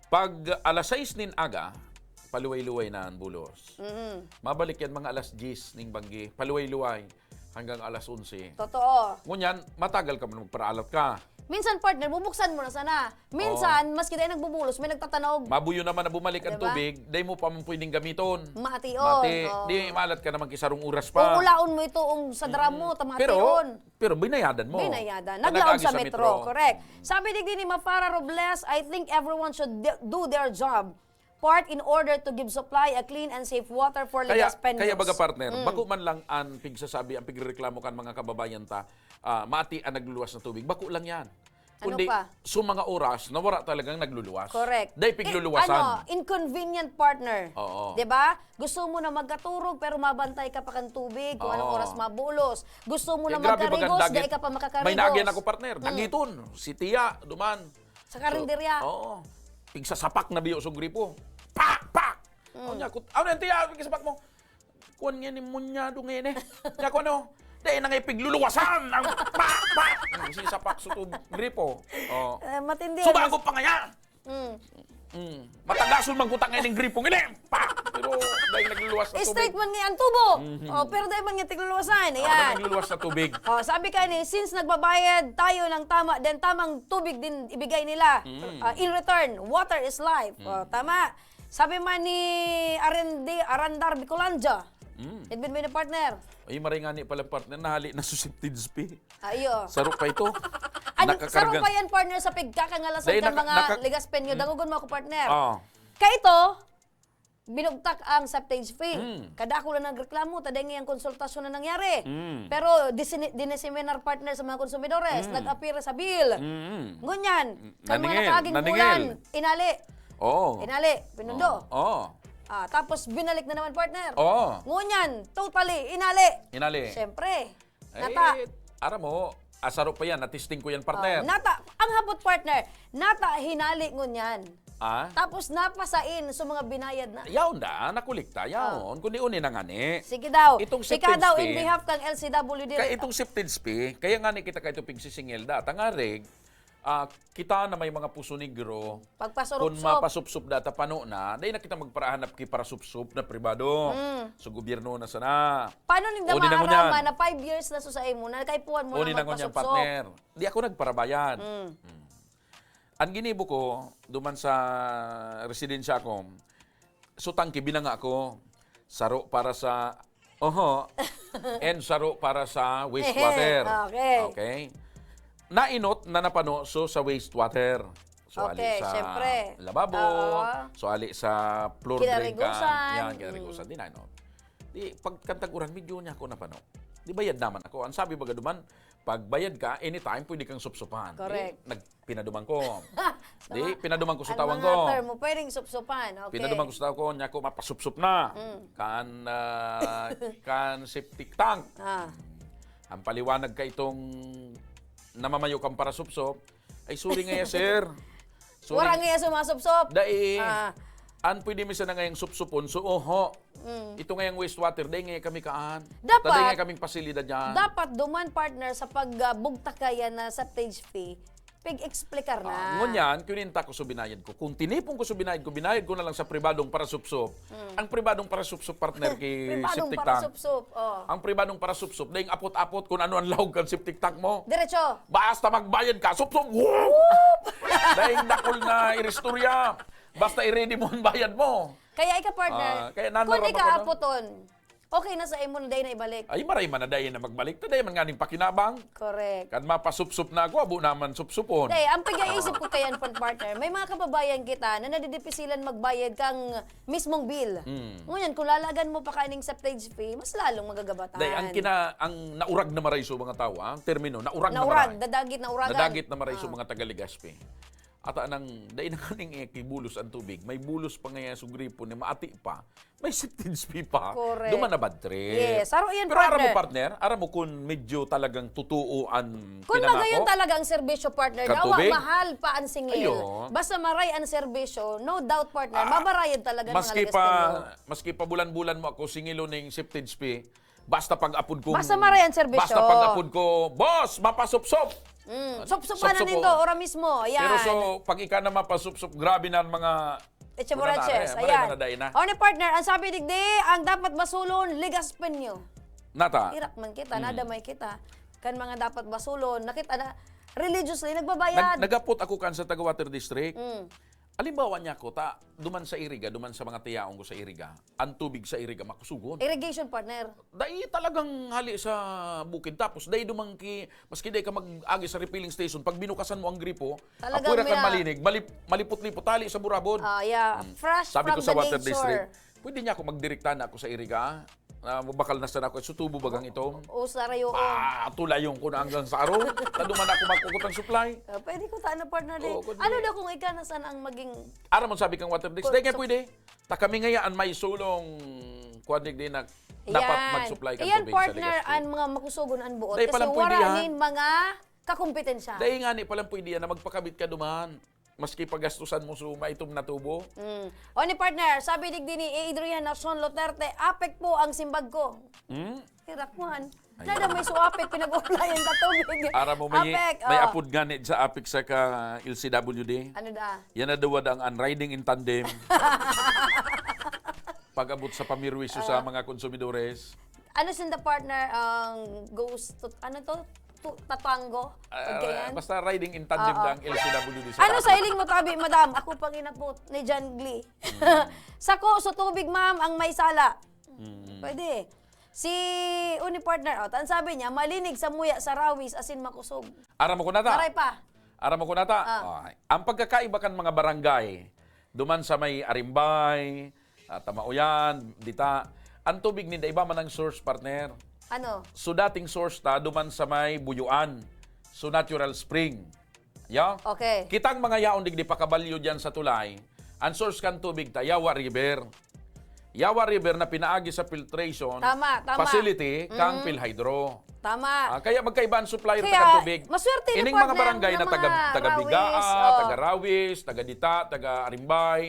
pag alas sais nin aga, paluway-luway na ang bulos. Mm. Mabalik yan mga alas diyes ning banggi, paluway-luway hanggang alas onse. Totoo. Ngunyan, matagal ka man magparaalat ka. Minsan, partner, bubuksan mo na sana. Minsan, maski dai nagbubulos, may nagtatanog. Mabuyo naman na bumalik ang Diba? tubig, dai mo pa man pwedeng gamiton. Mati on, Mati. oo. Di, maalat ka naman ki sarong oras Kung pa. ulaon mo ito, ang sa drum mo, tamati Pero, on. pero binayadan mo. Binayadan. Pag Naglaog nag-agi sa metro, correct. Sabi digdi ni Mafara Robles, I think everyone should d- do their job. Part in order to give supply a clean and safe water for Kaya, Legazpeños. kaya baga partner, Mm. bako man lang ang pigsasabi, ang pigreklamo kan mga kababayan ta, ah, mati ang nagluluwas na tubig. Bako lang yan. Ano Kundi, pa? so mga oras na wala talagang nagluluwas. Correct. Dahil Eh, pigluluwasan. ano, inconvenient, partner. Oo. 'Di ba? Gusto mo na magkaturog pero mabantay ka pa kan tubig kung anong Oo. oras mabulos. Gusto mo na Eh, grabe bagang magkarigos, dagit. dai ka pa makakarigos. May naagi ako, partner. Mm. Dagiton. Si Tiya, duman. Sa karinderya. So, oo. Pigsasapak na biyo sa gripo. Pak! Pak! Mm. Ano, kut-, ano yan, Tiya? Pigsasapak mo? Kuwan nga ni munyado nga yun eh. Nga ko ano? Dahil na nga ipigluluwasan ang pak! Pak! Ang sisapak sa tub-, gripo. Oh. Eh, matindi So, yan. Bago pa nga yan! Mm. Mm. Matagason man kutang nga yung gripong ini. Pak! Pero dahil nagluluwas na tubig. Straight man nga ang tubo. Mhm. Oh, pero dahil man nga tigluluwasan. Oh, Ayan. Nagluluwas na tubig. Oh, sabi ka ni, since nagbabayad tayo ng tama, then tamang tubig din ibigay nila. Mm. Ah, in return, water is life. Mm. Oh, tama. Sabi man ni Arende, Arandar Bicolandia, Mm. Edwin Mino, partner. Ay, maray nga ni pala, partner, nahali na su septage fee. Ah, iyo. Saro pa ito. Ano, Nakakarga- sarong pa yan, partner, sa pigkakangalasag Dahil kan naka- mga naka- Legazpeño. Dangogon mo ako, partner. Oh. Kaito, binugtak ang septage fee. Mm. Kadakula nagreklamo, ta dai ngayang konsultasyon na nangyari. Mm. Pero disini- dineseminar, partner, sa mga konsumidores, Mm. nag-appear sa bill. Mm. Ngunyan, Mm. sa mga Naningil, nakaaging naningil. bulan, inali. Oo. Inali, pinundo. Oo. Oo. Ah, tapos binalik na naman, partner. Oo. Ngunyan, totally, inali. Inali. Siyempre. Ay, Nata. Aram mo, asaro pa yan, natisting ko yan, partner. Ah, nata. Ang habot, partner, nata hinali ngunyan. Ah? Tapos napasain sa mga binayad na. Yaon da, nakulikta, yaon. Kundi uni na nga ni. Sige daw. Itong Ika daw, in septage fee, behalf kang L C W D, Kaya itong septage fee, kaya nga ni kita kayo pigsisingil da. Tangarig, ah, kita na may mga puso negro, Pagpasurupsop. kung mapasupsop da, tapano na, dahil na kita magparahanap ki parasupsop na pribado. Mm. So, gobyerno na sana. Paano ninda Uni na ngunyan. maaraman na five years na susay mo, na kaipuhan mo Uni na na ngunyan, magpasupsop? Partner. Di ako nagparabayad. Mm. Mm. Ang ginibo ko, duman sa residensya ko, so tangke, binanga ko, saro para sa, oho, and saro para sa wastewater. Ehe, okay. Okay? Nainot na napano so sa wastewater. Suali Okay, sa syempre. lababo, Oo. suali sa floor drain kan, Kinarigusan. yan, Mm. kinarigusan. Di na, no? Di, pag kan tag-uran, medyo niya ako napano. Di bayad naman ako. Ang sabi baga duman, pag bayad ka, anytime, pwede kang supsupan. Correct. Di, nag-, pinaduman ko. Di, Tama. pinaduman ko sa Ang tawang mga ko. term mo, pwedeng supsupan. Okay. Pinaduman ko sa tawang ko, niya ako, mapasupsup na. Mm. Kan, ah, kan septic tank. Ah. Ang paliwanag ka itong namamayo kang parasupsup, ay, sorry nga ya, sir. Sorry. Wala nga ya sumasupsop. Dai. Ah. An pwede mi sana ngayang supsupon, so, oho. Mm. Ito ngayang wastewater, dai nga kami kaan. Dapat, Ta dai nga kaming pasilidad yan. dapat duman, partner, sa pag, ah, bugtak kaya na sa stage fee, pig-explicar na. Ah, ngunyan, kininta ko so binayad ko. Kung tinipon ko so binayad ko, binayad ko na lang sa pribadong parasupsop. Mm. Ang pribadong parasupsop, partner, ki Pribadong septic tank. parasupsop, oh. Ang pribadong parasupsop, daing apot-apot kung ano ang lahog kan septic tank mo. Diretso. Basta magbayad ka, supsop. Whoop! Daing dakul na iristorya. Basta i-ready mo ang bayad mo. Kaya ika, partner, Ah, kaya nano kung ra ika ba ka, no? apoton, okay na sa imo na dai na ibalik. Ay, maray man na dai na magbalik. Ta dai man nganing pakinabang. Correct. Kan mapasupsop na ako, abo naman supsupon. Dai, ang pag-iisip ko kayan, pan partner, may mga kababayan kita na nadidipisilan magbayad kang mismong bill. Mm. Ngunyan, kung lalagan mo pa kaning septage fee, mas lalong magagabatan. Dai, ang kina-, ang naurag na maray so mga tawo, ah, ang termino, naurag na Naurag, maray. dadagit na uragan. Nadagit na maray so Ah. mga taga-Legazpi. Ata nang, dai na kaning, eh, kibulos ang tubig. May bulos pa ngaya so gripo ni maati pa. May septage fee pa. Correct. Duman na bad trip. Yes. Aro yan, Pero aram mo, partner. partner, aram mo kung medyo talagang totoo ang Kung pinangako? magayon talaga ang serbisyo, partner, Kan dawa tubig? mahal pa ang singil. Ayun. Basta maray ang serbisyo, no doubt, partner, Ah, mabarayad talaga ng maski mga pa, Legaspeño. maski pa bulan-bulan mo ako singilo ning septage fee, basta pag-apod ko, Basta maray ang serbisyo. basta pag-apod ko, "Boss, mapasupsop!" Mm, supsupan na Supsupo. nindo, ora mismo. Ayan. Pero so, pag ika na mapasupsop, grabe na ang mga Eche Wala na, borraches, eh, maray ayan. man na dai na. O ni partner, ang sabi digdi, ang dapat basulon, Legaspeño. Nata. Irak man kita, Mm. nadamay kita. Kan mga dapat basulon, nakita na, religiously, nagbabayad. Nag-, nagapot ako kan sa taga Water District. Mm. Halimbawa niya ko, ta, duman sa Iriga, duman sa mga tiyaon ko sa Iriga, ang tubig sa Iriga makusugon. Irrigation partner. Dai talagang hali sa bukid. Tapos, dai duman ki, maski dai ka mag-agi sa refilling station, pag binukasan mo ang gripo, Talagang apoy ra kan mina- malinig, malip-, malipot-lipot, hali sa burabod. Ah, yeah. Hmm. Fresh Sabi from ko sa the Water nature. District, "Pwede niya ako magdirekta na ako sa Iriga? Na mabakal na sana ako, sutubo bagang ito?" O, sa rayo, o. Ah, tulayon ko na hanggang sa araw. Taduman ako magkukutang supply. Ah, pwede ko sana, partner, eh. Oo, kundi Ano daw kung ikaw na sana ang maging Aram mo sabi kang Water District, Kung "Dai nga sa pwede. Ta kami ngaya an may sulong, kuwan digdi na dapat Yan. mag-supply kan Iyan, tubig sa partner, Legazpi." an mga makusugon an buot. Dai Kasi palang pwede wara yan. nin mga kakumpetensya. Dai nga ni palang pwede yan na magpakabit ka duman. Maski pagastusan mo so maitom na tubo. Mm. O ni partner, sabi digdi ni Adrian Nacion Luterte, "Apek po ang simbag ko." Hmm? Hirakwan. Ayan. Nada may suapek, pinag-uulayan ka tubig. Aram mo, may, Apek, may oh. apod nga ni sa apik sa ka L C W D. Ano da? Yan na daw ang riding in tandem. Pag-abot sa pamirwisyo sa Ah. mga konsumidores. Ano sinda, partner, ang ghost, ano to? Tu-, tatango? Ah, Pagkayan? basta riding in tandem Oo. na ang L C W D sa Ano traffic. sa iling mo tabi, madam? Ako pang inapot ni John Glee. Mm. Sako, so tubig, ma'am, ang may sala. Mm. Pwede. Si Uni partner, oh, tan sabi niya, "Malinig sa muya sa rawis, asin makusog." Aram mo ko nata? Maray pa. Aram mo ko nata? Ah. Oh, ang pagkakaiba kan mga barangay, duman sa may Arimbay, ah, Tamaoyan, dita, ang tubig ninda iba man ang source, partner. Ano? So, dating source ta, duman sa may Buyuan. So, natural spring. Ya? Okay. Kitang mga yaon digdi pakabalyo diyan sa tulay, ang source kan tubig ta, Yawa River. Yawa River na pinaagi sa filtration Tama, tama. facility kang Mm. PhilHydro. Tama. Ah, kaya magkaiba ang supply Kaya, kan tubig. maswerte na, Ining mga partner, barangay na na taga, mga taga Bigaa, Rawis, oh. taga Rawis, taga Dita, taga Arimbay,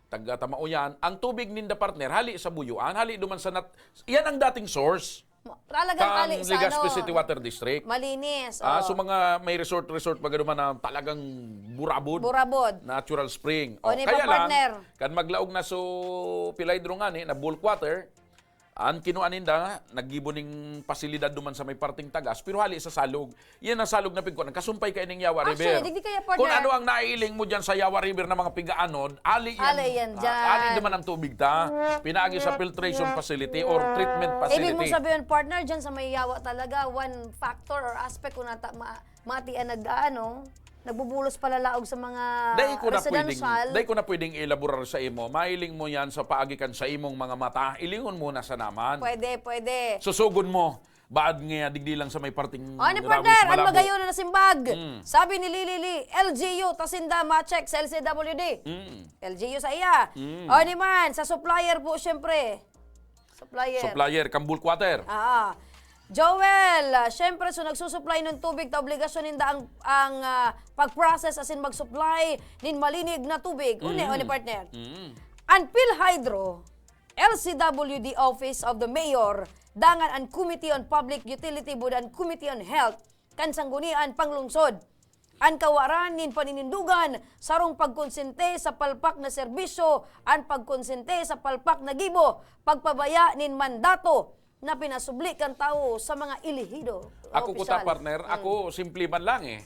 taga Tamaoyan, ang tubig ninda, partner, hali sa Buyuan, hali duman sa nat-, yan ang dating source. Talagang Kang hali sa Legazpi ano, City Water District. malinis, Ah, oh. so mga may resort-resort pa gano'n na talagang burabod. Burabod. Natural spring. O, Oh, ni kaya pa, lang, partner. kan maglaog na so PhilHydro nga ni, na bulk water, ang kinuha ninda, naggibo ning pasilidad duman sa may parting tagas, pero hali sa salog. Yan ang salog na pigkuan. Kasumpay ka ining Yawa Actually, River. digdi kaya, partner. Kung ano ang naiiling mo dyan sa Yawa River na mga pigaanod, ali yan. Ali yan Ah, dyan. ali naman ang tubig ta. Pinaagi sa filtration facility or treatment Ibig mong facility. sabihin, partner, dyan sa may Yawa talaga, one factor or aspect kung nata, ma, mati ang nag, ano, nagbubulos palalaog sa mga Dai ko na pwedeng, residential. Dai ko na pwedeng elaborar sa imo. Mahiling mo yan sa paagi kan sa imong mga mata. Ilingon mo na sa naman. Pwede, pwede. Susugon mo. Baad nga digdi lang sa may parting O, ni Rawis, partner, ano Malabo. Magayon na simbag? Mm. Sabi ni Lili Li, L G U, ta sinda ma-check sa L C W D. Mm. L G U sa iya. Mm. O, ni man, sa supplier po, syempre. Supplier. Supplier, kang bulk water. Ah. Joel, ah, syempre, so nagsusupply ng tubig ta obligasyon ninda ang, ang ah, pag-process asin mag-supply nin malinig na tubig. Uni, Mm. uni, partner. Mm. An PhilHydro, L C W D Office of the Mayor, dangan an Committee on Public Utility bud an Committee on Health kan Sanggunian Panglungsod. An kawaran nin paninindugan, sarong pagkonsente sa palpak na serbisyo, an pagkonsente sa palpak na gibo, pagpabaya nin mandato na pinasubli kan tawo sa mga elehido. Ako kuta, Opisyal. Partner, Mm. ako simple man lang eh.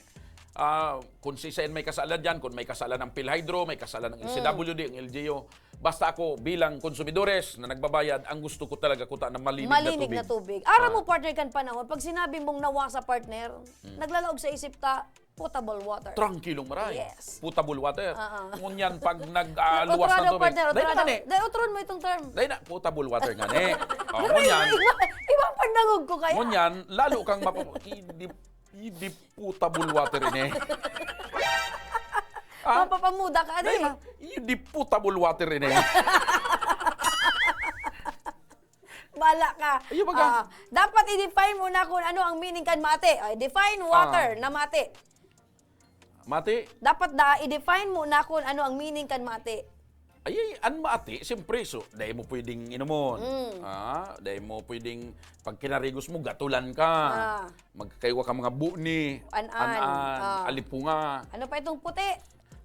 Ah, kung si Sen may kasalan dyan, kung may kasalan ng PhilHydro, may kasalan ng Mm. L C W D, ang L G U, basta ako bilang konsumidores na nagbabayad, ang gusto ko talaga kuta na malinig, Malinig na na tubig. tubig. Aram Ah. mo, partner, kan panahon, pag sinabi mong nawasa, partner, naglalaog sa isip ta, potable water. Trangkilong maray. Yes. Potable water. Ah, ah. Ngunyan pag nag-aluwas Otorado, ng tubig. Partner, Dahil otorado. na ni. Dahil otorado mo itong term. Dahil na, potable water nga ni. Oh, Pero ngunyan, iba, iba, iba ang pagdangog ko kaya. ngunyan, lalo kang mapap... Hindi, hindi potable water ini. Ah? Mapapamuda ka, Dahil di? na, hindi potable water ini. Bala ka. Ayun, baga. Ah, dapat i-define mo na kung ano ang meaning kan mati. Ay, define water Ah. na mati. Mati, Dapat da, i-define mo na kung ano ang meaning kan mati. Ay, ay, an maati, siyempre, so, dai mo pwedeng inumon. Mm. Ah, dai mo pwedeng, pag kinarigos mo, gatulan ka. Ah. Magkaiwa ka mga buni, An-an. Ah. alipunga, Ano pa itong puti?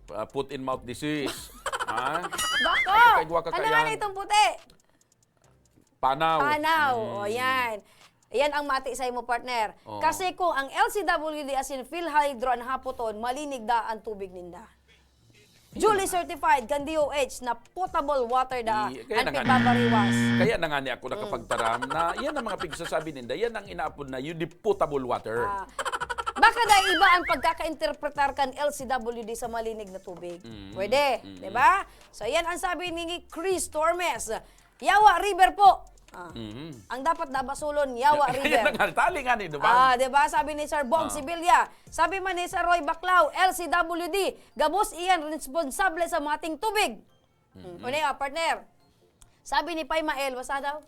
ah, foot and mouth disease. Ha? Bako! Magkaiwa ka Ano kaya? nga na itong puti? Panaw. Panaw. Mm. O, yan. Yan ang mati sa imo, partner. Oo. Kasi kung ang L C W D asin PhilHydro an hapoton, malinig da ang tubig ninda. Duly certified kan D O H na potable water da Di, kaya ang na nga- pigbabariwas. Kaya na nga ni ako nakapagtaram na yan ang mga pigsasabi ninda, yan ang inaapod na you the potable water. Ah, baka da iba ang pagkakainterpretar kan L C W D sa malinig na tubig. Mm, Pwede, mm. di ba? So, yan ang sabi ni Chris Tormes. Yawa River po. Ah, Mhm. Ang dapat da basulon, Yawa River. Yan na nga, tali nga ni, di ba? Ah, di ba? Sabi ni Sir Bong Ah. Sevilla. Sabi man ni Sir Roy Baclao, L C W D, gabos iyan responsable sa mating tubig. Hmm, Unay, ah, partner. Sabi ni Pay Mael, basa daw.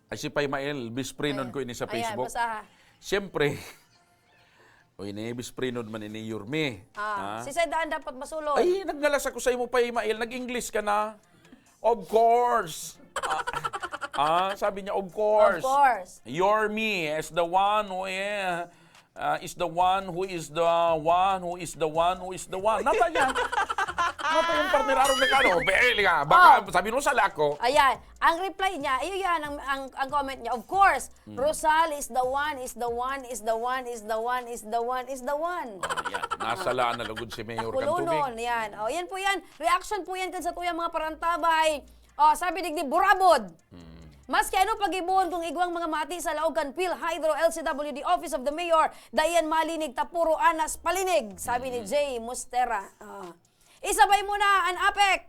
Ay, si Pay Mael, best friend Ayan. ko ini sa Ayan, Facebook. Basaha. Siyempre, o ini, best friend man ini, Yorme. Ah, Ha? Si Sir Daan dapat basulon. Ay, naglalas ako sa imo, Pay Mael. Nag-English ka na. Of course. Ah, ah, sabi niya, of course. Of course. Your me is the one who is, uh, is the one who is the one who is the one who is the one. Nata yan. Nata yung partner arog na kano. Beel ka. Baka Oh. sabi mo sala ko. Ayan. Ang reply niya, ayun yan, ang, ang, ang comment niya. Of course, Hmm. Rosal is the one, is the one, is the one, is the one, is the one, is the one. Oh, yan. Nasalaan na lugod si Mayor kan tubig. Nakulonon, yan. O, yan po yan. Reaction po yan kan sa tuyang mga parantabay. O, sabi digdi, burabod. Hmm. Maski ano pagibohon kung igwang mga mati sa laog kan PhilHydro L C W D Office of the Mayor, dai yan malinig ta puro anas palinig, sabi ni Jay Mustera. Ah. Isabay mo na an APEC.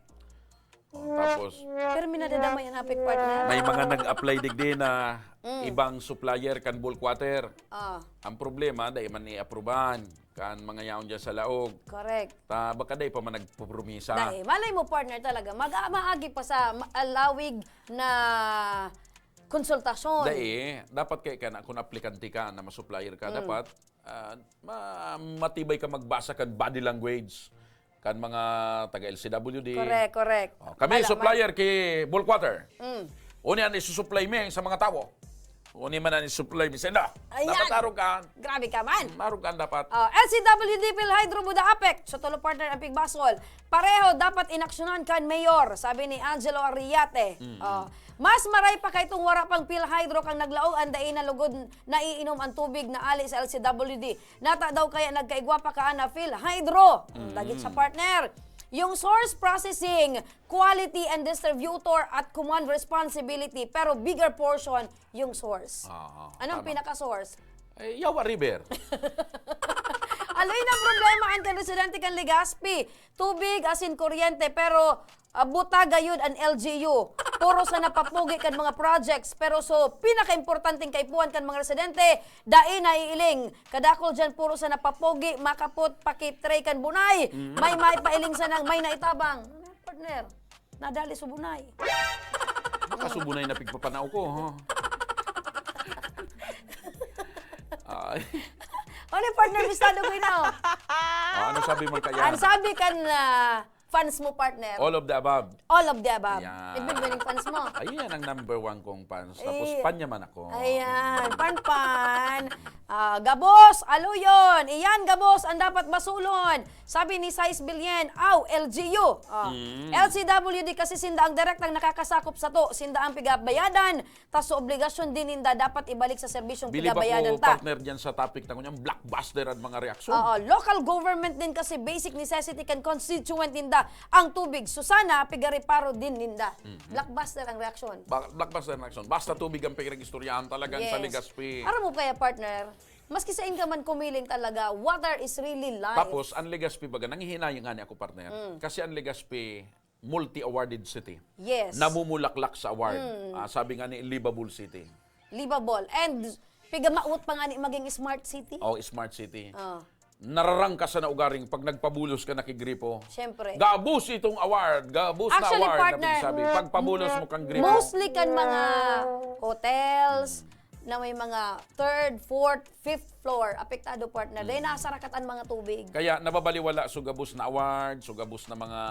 Oh, tapos, Pero may nadadamay an APEC, partner. may mga nag-apply digdi na Mm. ibang supplier kan bulk water. Ah, Ang problema, dai man i-aprobahan kan mga yaon dyan sa laog. correct. Ta, baka dai pa man nagpupromisa. Dai, malay mo, partner, talaga. Mag maagi pa sa ma- alawig na konsultasyon. Dai, dapat kay ka na, kung aplikante ka na ma-supplier ka, Mm. dapat ah, ma- matibay ka magbasa kan body language kan mga taga L C W D. Correct, correct. Oh, kami Wala supplier ki bulk water. Mm. Uni an isusupply mi sa mga tawo. Uni man an isusupply mi sa inda. Ayan. Dapat arog ka. Grabe ka man. Arog ka dapat. Oh, L C W D, PhilHydro, Buda, APEC. Sa tulo, partner, ang pigbasol. Pareho dapat inaksyonan kan mayor, sabi ni Angelo Arriate. Mm. Oh. Mas maray pa kay itong wara pang PhilHydro kang naglaog an dai na lugod naiinom ang tubig na ali sa L C W D. Nata daw kaya nagkaigwa pa ka na PhilHydro. Mm, Mm. Dagit sa partner. Yung source processing, quality and distributor at command responsibility, pero bigger portion yung source. Oo, Anong tama. pinaka-source? Eh, Yawa River. Haloy na problema an kan residente kan Legazpi. Tubig asin kuryente, pero, ah, buta gayud an L G U. Puro sa napapugi kan mga projects, pero so pinakaimportanteng kaipuhan kan mga residente, dai naiiling. Kadakul diyan puro sa napapugi, makapot, pakitray kan bunay. Mm. May maipailing sanang may naitabang. Partner, nadali subunay. Baka subunay na pigpapanao ko, ha? Ay. Ano, partner, bistado ko, ino? Ah, ano sabi man kaya? Ang sabi kan, ah, fans mo, partner? All of the above. All of the above. Yan. Ibig sabihin, fans mo? Ay, yan ang number one kong fans. Tapos, Eh, panyaman ako. Ayan, panpan. Ah, gabos, aluyon. Iyan, gabos, ang dapat basulon. Sabi ni Sais Bilyen, aw, L G U. Oh. Mm. L C W D kasi sinda ang direktang nakakasakop sato. Sinda ang pigabayadan. Ta so obligasyon din ninda dapat ibalik sa serbisyong Bili ba pigabayadan ko, ta. Partner, dyan sa topic na ngunyan, blockbuster ang mga reaksyon. Oo, local government din kasi basic necessity kan constituent ninda ang tubig. So sana, pigareparo din ninda. Mhm. Blockbuster ang reaksyon. Ba-, blockbuster ang reaksyon. Basta tubig ang pag-istoryahan talagang sa Yes. Legazpi. Aram mo kaya, partner, maski sain ka man kumiling talaga, water is really life. Tapos, ang Legazpi baga, nanghihinayang nga ni ako, partner. Mm. Kasi ang Legazpi, multi-awarded city. Yes. Namumulaklak sa award. Mm. Ah, sabi nga ni, livable city. Livable. And pigamawot pa nga ni maging smart city. Oh, smart city. Ah. Nararangkas sa naugaring pag nagpabulos ka na ki gripo. Siyempre. Gabos itong award, gabos na Actually, award na partner, pinagsabi. Pagpabulos mo kang gripo. Mostly kan mga hotels na may mga third, fourth, fifth floor, apektado, partner. Dahil Mm. nasarakat ang mga tubig. Kaya nababaliwala so gabos na award, so gabos na mga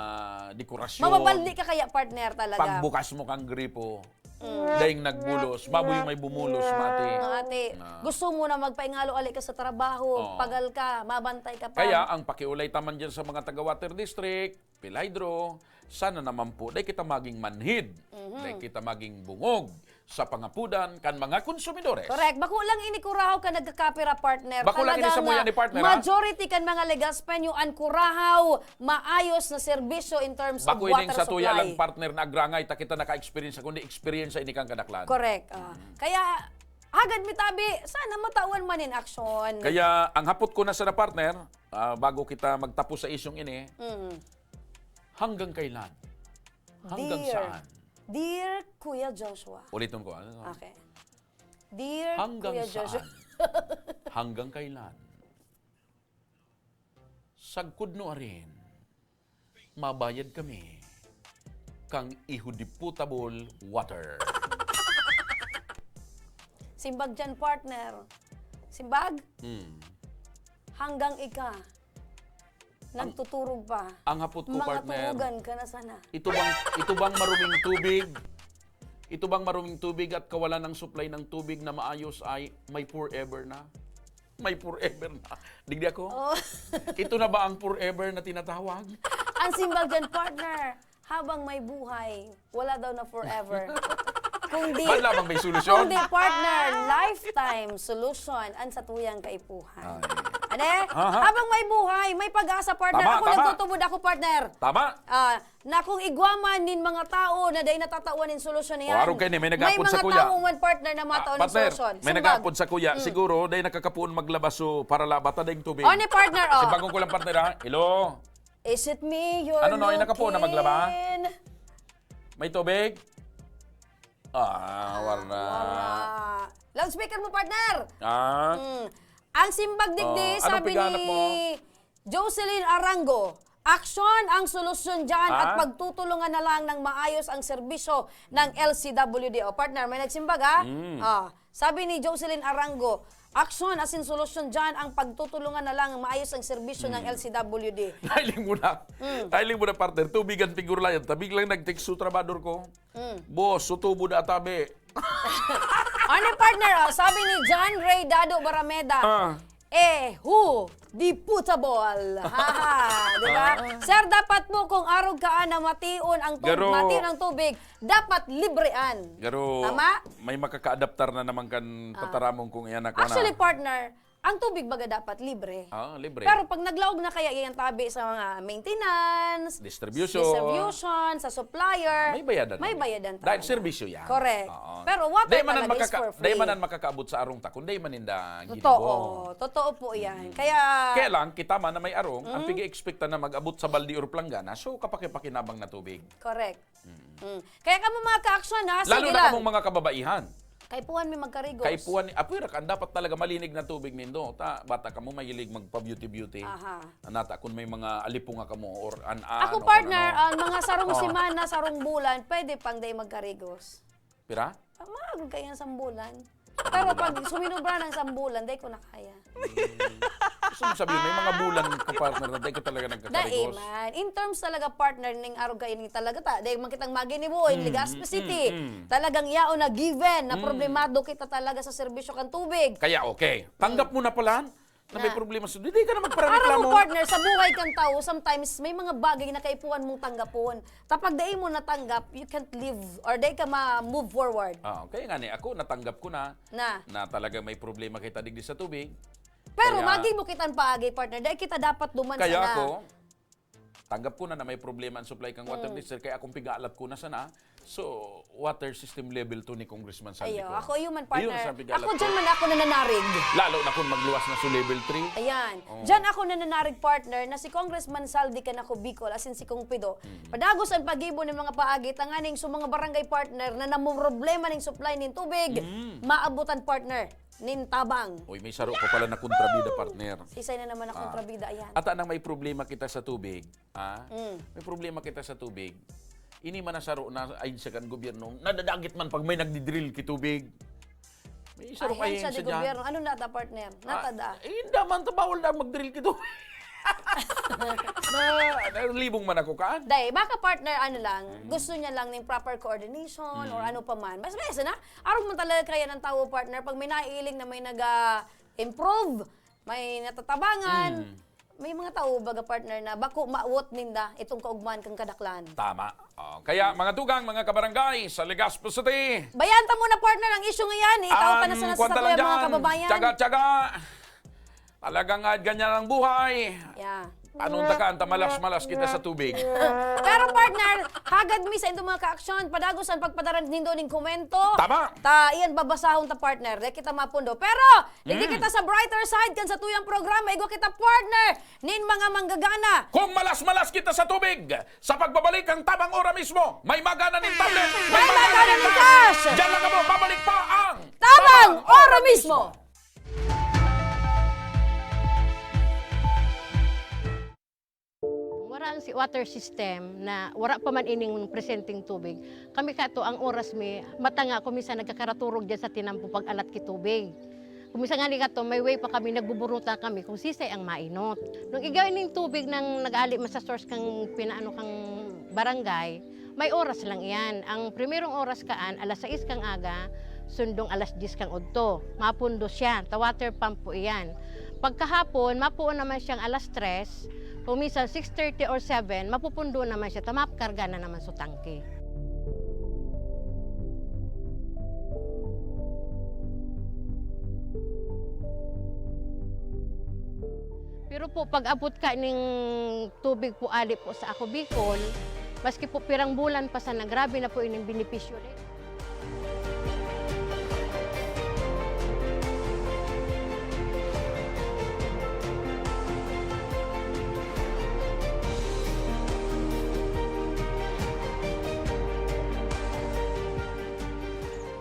dekorasyon. Mababaldi ka kaya, partner, talaga. Pagbukas mo kang gripo, Mm. dahil nagbulos, baboy may bumulos, mati. Mati. Ah. Gusto mo na magpaingalo ali ka sa trabaho, Oo. pagal ka, mabantay ka pa. Kaya ang pakiulay ta man dyan sa mga taga Water District, Pilay Draw, sana naman po, dahil kita maging manhid, Mhm. dahil kita maging bungog sa pangapudan kan mga konsumidores. Correct. Bako lang ini Curahaw ka nagkakapira, partner. Bako lang ini sa Talagang, muya ni partner, ah, ha? Majority kan mga Legazpeño an Curahaw, maayos na serbisyo in terms of Bako ining water sa tuya supply. lang, partner, na agrangay, ta kita naka-experience, kundi experience ini kang kadaklan. Correct. Ah. Kaya, hagad mi tabi, sana matawan man in action. Kaya, ang hapot ko na sana, partner, ah, bago kita magtapos sa isyong ini, Mm. hanggang kailan? Hanggang Dear, saan? Dear Kuya Joshua. Ulitin ko, ano? Okay. Dear Hanggang Kuya Joshua. saan? Hanggang kailan? Sagkod no arin, mabayad kami kang ihodiputable water. Simbag dyan, partner. Simbag? Hmm. Hanggang ika Ang, nagtuturog pa. ang hapot ko, Mga partner, turugan ka na sana. Ito bang, ito bang maruming tubig? Ito bang maruming tubig at kawalan ng supply ng tubig na maayos ay may forever na? May forever na. Digdi ako? Oh. Ito na ba ang forever na tinatawag? Ang simbag dyan, partner, habang may buhay, wala daw na forever. Kung di, Man lamang may solusyon. kung di, partner, lifetime solution ang satuyang kaipuhan. Ay. Ane? Aha. Habang may buhay, may pag-asa, partner. Tama, Ako tama. nagtutubod ako, partner. Tama. Ah, na kung igwa man nin mga tao na dai natatawan nin solusyon O, niyan, arog kaini, may may nag-apod sa mga kuya. tao man, partner, na Ah, matawan nin partner, solusyon. may Simbag. nag-apod sa kuya. Mm. Siguro, dai nakakapuon maglaba, so, para laba ta daing tubig. O, ni partner, o. Simbagon ko lang, partner, ha? Hello? Is it me you're Ano, no, yung nakapuon na maglaba? looking? May tubig? Ah, Ah, warna. warna. Loudspeaker mo, partner. Ah. Mm. Ang simbag digdi, Oh, anong sabi pighanap ni mo? Jocelyn Arango, aksyon ang solusyon dyan at Ah? pagtutulungan na lang ng maayos ang serbisyo ng L C W D. O, partner, may nagsimbag, ha? Mm. Ah, sabi ni Jocelyn Arango, aksyon asin solusyon dyan ang pagtutulungan na lang ng maayos ang serbisyo ng Mm. L C W D. Dahil mo na. Mm. Dahil mo na, partner. Tubig ang pigurlayan. Tabig lang nag-text su trabador ko. Mm. Boss, su tubo da tabi. Ano, partner, oh? Sabi ni John Ray Dado Barameda, Ah. "Eh, who? Deputable." Haha, di ba? Ah. Sir, dapat mo kung arog ka, ah, na mation ang tub-, Garo. mation ang tubig, dapat librean. Garo, Tama? may makakaadaptar na naman kan Ah. tataramon kung iyan ako na. Actually, partner, Ang tubig baga dapat libre. Ah, libre. Pero pag naglaog na kaya yan tabi sa mga maintenance, Distribution. distribution, sa supplier, May bayadan may naman. bayadan Dahil tayo. serbisyo yan. Correct. Oo. Pero water Di man talaga is makaka-, for free. di man makakaabot sa arong ta, kung di man ninda Totoo. ginibo. Totoo po yan. Mm. Kaya Kaya lang, kita man na may arong, ang Mm. pigi-expectan na mag-abot sa balde or planggana, so kapakipakinabang na tubig. Correct. Mm. Mm. Kaya kamo mga ka-aksyon, ha? Lalo Sige na lang. kamong mga kababaihan. Kaipuhan mi magkarigos. Kaipuhan ni, apoy, rakan, dapat talaga malinig na tubig nindo. Ta, bata kamo mahilig magpa-beauty-beauty. Aha. Nata, kung may mga alipunga kamo or an-, Ako, ano, kung partner, ano. ang mga sarong Oh. semana, sarong bulan, pwede pang day magkarigos. Pira? Ah, maagod kayo ng sambulan. Pero pag suminobra ng sambulan, day ko na kaya. Gusto mo sabihin, may mga bulan ka, partner, na di ka talaga nagkakarigos? Daiman. In terms talaga, partner, ning arog kaini talaga ta, dai man kitang maginibo in Mm, Legazpi mm, City. mm. Talagang yaon na given na Mm. problemado kita talaga sa serbisyo kan tubig. Kaya okay. Tanggap Mm. mo na pala na may Na problema sa, di ka na Aram magpareklamo. mo, partner, sa buhay kan tao, sometimes may mga bagay na kaipuhan mong tanggapon. Kapag dai mo natanggap, you can't live or dai ka ma-move forward. Ah, kaya nga ni, ako, natanggap ko na Na. na talaga may problema kita digdi sa tubig. Pero Kaya magi mo kitang paagi, partner. Dai kita dapat duman Kaya sana. ako, tanggap ko na na may problema ang supply kang water Mm. district, kaya akong piga-alat ko na sana. So, water system level two ni Congressman Saldi Ayo, ko. ako yun man, Ayun, partner. sa piga-alat Ako ko. dyan man ako nananarig. Lalo na kung magluwas na sa level three. Ayan. Oo. Dyan ako nananarig, partner, na si Congressman Saldi Canaco Bicol, asin si Kong Pido. Mm. Padagos ang pag-ibo ng mga paagi, tanganing sa mga barangay partner na namumroblema ning supply ning tubig, Mm. maabutan, partner, nin tabang. Uy, may saro pa pala na kontrabida, partner. Isay na naman akong Ah. kontrabida, ayan. Ata nang may problema kita sa tubig, ha? Mm. May problema kita sa tubig. Ini man ang saro na ahensya kan gobyerno, nadadagit man pag may nagdi-drill ki tubig. May saro Ahensya ahensya de dyan. gobyerno. Ano nata, partner? Ah, Nata da? eh, hindi man, ta, bawal na mag-drill ki tubig. Na, nalibong man ako, kaan? Day, baka, partner, ano lang, Mm. gusto niya lang ning proper coordination or Mm. ano pa man. Mas, mas na, arog man talaga kaya ng tao, partner, pag may naiiling na may nag-a-improve, may natatabangan, Mm. may mga tao, baga, partner, na bako maawot ninda itong kaugmahan kang kadaklan. Tama. Oh, kaya, mga tugang, mga kabarangay, sa Legazpi City, Bayan ta muna, partner, ang issue ngayon. Itaw ta na ang sana sa kwan ta lang sakuya, mga dyan. kababayan. Tiyaga, tiyaga. Talagang, ah, ganyan ang buhay. Yeah. Anong takaan ta, malas-malas kita sa tubig. Pero, partner, hagad mi sa indong mga kaaksyon, padagos ang pagpadara nindo ning komento. Tama. Ta, iyan babasahon ta, partner. Di kita mapundo. Pero, hindi Mm. kita sa brighter side kan satuyang programa. Igwa kita, partner, nin mga manggagana. Kung malas-malas kita sa tubig, sa pagbabalik ang Tabang Ora mismo, may magana nin tablet, may May magana magana nin nin cash. cash. Diyan lang kamo, babalik pa ang Tabang Ora mismo. Wara ang si-, water system na wara pa man ining presenteng tubig. Kami kato, ang oras mi, mata nga ako, minsan nagkakaraturog dyan sa tinampo pag-alat ki tubig. Kung minsan nga ni kato, may way pa kami, nagbuburuta kami kung sisay ang mainot. Nung igay ning tubig nang nag-ali man sa source kang pinaano kang barangay, may oras lang iyan. Ang primerong oras kaan, alas sais kang aga, sundong alas dyes kang udto. Mapundo siya, ta water pump po iyan. Pagkahapon, mapuon naman siyang alas tres, kung minsan six thirty or seven, mapupundo naman siya, ta makarga na naman sa tangke. Pero po, pag-abot ka ning tubig po ali po sa Ako Bicol, maski po pirang bulan pa sana, grabe na po ining benepisyo.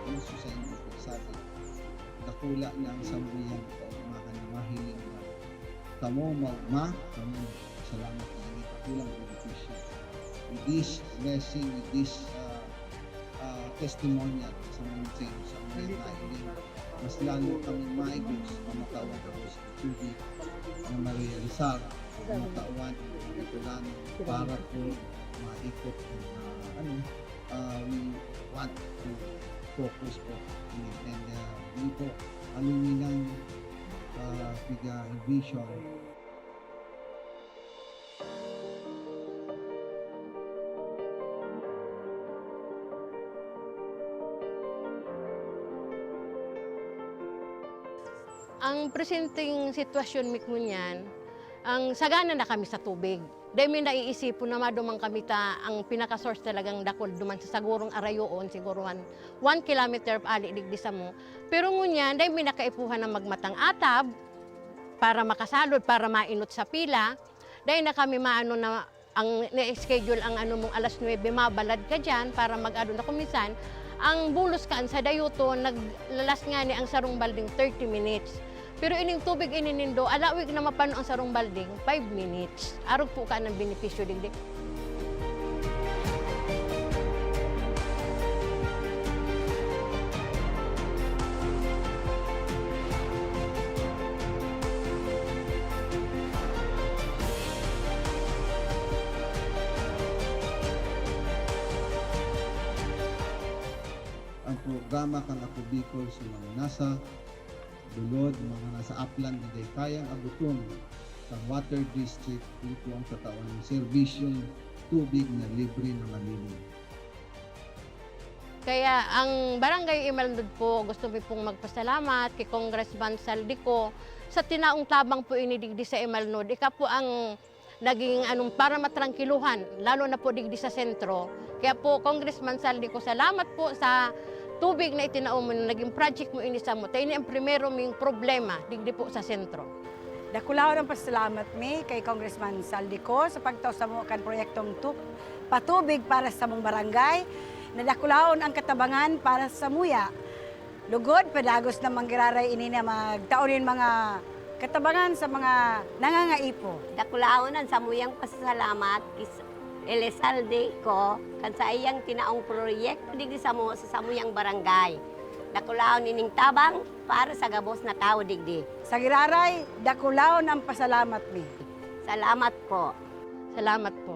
Ang susayin ko po, sabi, dakula na ang samuyang kaugmahan na mahiling na kamo maugma, kamo salamat na ini dakulang benepisyo. With this blessing, with this, ah, ah, testimonial sa mga sa mga nailing, mas lalo kami maigos, mamatawan ako sa tubig na marealisar, mamatawan ang mga ito lang para po maikot ang, ah, ano, ah, we want to focus po. And, ah, yun po, ano yun ang, ah, bigyan vision. Ang presenteng sitwasyon mi ngunyan, ang sagana na kami sa tubig. Dai mi naiisipon na maduman kami ta ang pinaka-source talagang dakul duman sa sagurong arayoon, siguro one, one kilometer ali digdi samo. Pero ngunyan, dai mi nakaipuhan na magmatang atab para makasalod, para mainot sa pila. Dai na kami maano na ang na-schedule ang ano mong alas nuebe, mabalad ka diyan para mag-ano na. Kung minsan, ang bulos kan sa dayuto, naglalas ngani ang sarong balding thirty minutes. Pero ining tubig ini nindo, alawig na mapano ang sarong balding, five minutes. Arog po ka ng benepisyo digdi. Ang programa kan Ako Bicol sa mga nasa bulod, mga nasa aplan na dai kayang abuton kan water district, ito ang tatawan ng serbisyong tubig na libre na malinis. Kaya ang Barangay Imalnod po, gusto mi pong magpasalamat kay Congressman Saldico sa tinaong tabang po ini digdi sa Imalnod. Ika po ang naging anong para matrangkiluhan, lalo na po digdi sa sentro. Kaya po, Congressman Saldico, salamat po sa tubig na itinao mo, na naging project mo ini samo. Ta ini ang primero ming problema digdi po sa sentro. Dakulaon ang pasalamat mi kay Congressman Saldico sa pagtao samo kan proyektong tu- patubig para sa samong barangay. Nadakulaon ang katabangan para sa muya. Lugod, padagos na manggiraray ini na magtao nin mga katabangan sa mga nangangaipo. Dakulaon ang samuyang pasasalamat kis Elizalde ko kan sa iyang tinaong proyekto digdi samo sa samuyang barangay. Dakulaon nining tabang para sa gabos na tawo digdi. Sa giraray, dakulaon ang pasalamat mi. Salamat po. Salamat po.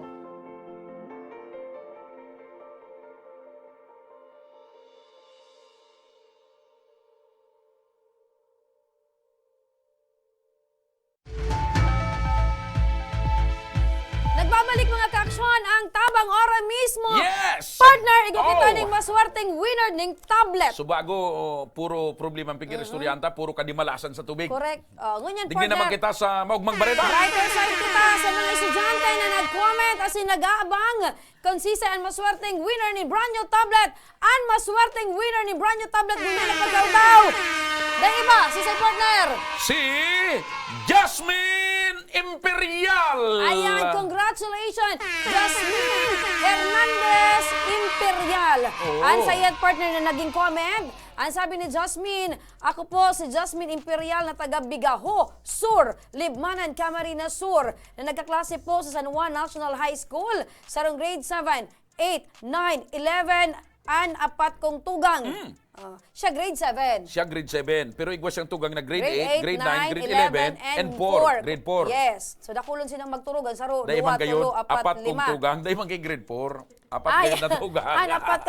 Nagbabalik, mga kaaksyon, ang tabang ora mismo. Yes! Partner, igwa kita Oh! ning maswerteng winner ning tablet. Subago, puro problema ang pigiristoryanta, puro kadimalasan sa tubig. Correct. Oh, ngunyan, Digdi naman partner. kita sa maugmang bareta. Brighter side kita sa mga estudyante na nag-comment asin nag-aabang. Kung sisay an maswerteng winner nin brand new tablet, an maswerteng winner nin brand new tablet digdi na pagkautaw. Dai iba, sisay, partner? Si Jasmine Imperial! Ayan, congratulations, Jasmine Hernandez Imperial. Oo. An saiyang partner na naging comment, an sabi ni Jasmine, "Ako po si Jasmine Imperial na taga Bigaho Sur, Libmanan, Camarines Sur, na nagkaklase po sa San Juan National High School, sarong grade seven, eight, nine, eleven, an apat kong tugang." Mm. Ah, siya grade seven. Siya grade seven, pero igwa siyang tugang na grade Grade eight, eight, grade nine, nine, grade eleven, eleven, and and four. four. Grade four. Yes. So, dakulon silang magturog. Ang saro, Dai man duwa, kayo, tulo, apat, apat kong lima. tugang. Dai man kay grade four. Apat Ay, grade na tugang. an apat.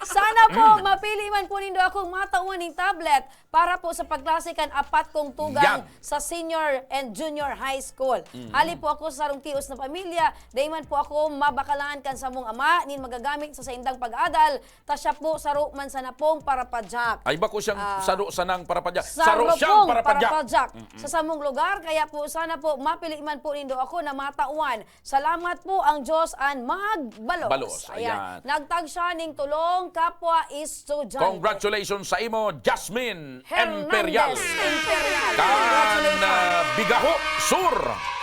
Sana po, mapili man po nindo akong matawan ning tablet para po sa pagklase kan apat kong tugang Yan. sa senior and junior high school. Mm. Hali po ako sa sarong tios na pamilya, dai man po ako mabakalaan kan samong ama nin magagamit sa saindang pag-adal, ta siya po saro man sana pong parapadyak. Ay, bako siyang Ah, saro sanang parapadyak. Saro saro siyang pong parapadyak. parapadyak Mm-mm. sa samong lugar, kaya po sana po mapili man po nindo ako na matawan. Salamat po, ang Diyos an magbalos. Balos, Ayan. ayan. Nagtag siya ning tulong kapwa estudyante. Congratulations sa imo, Jasmine Imperial. Hernandez Imperial. Kan Congratulations. ah, Bigaho Sur.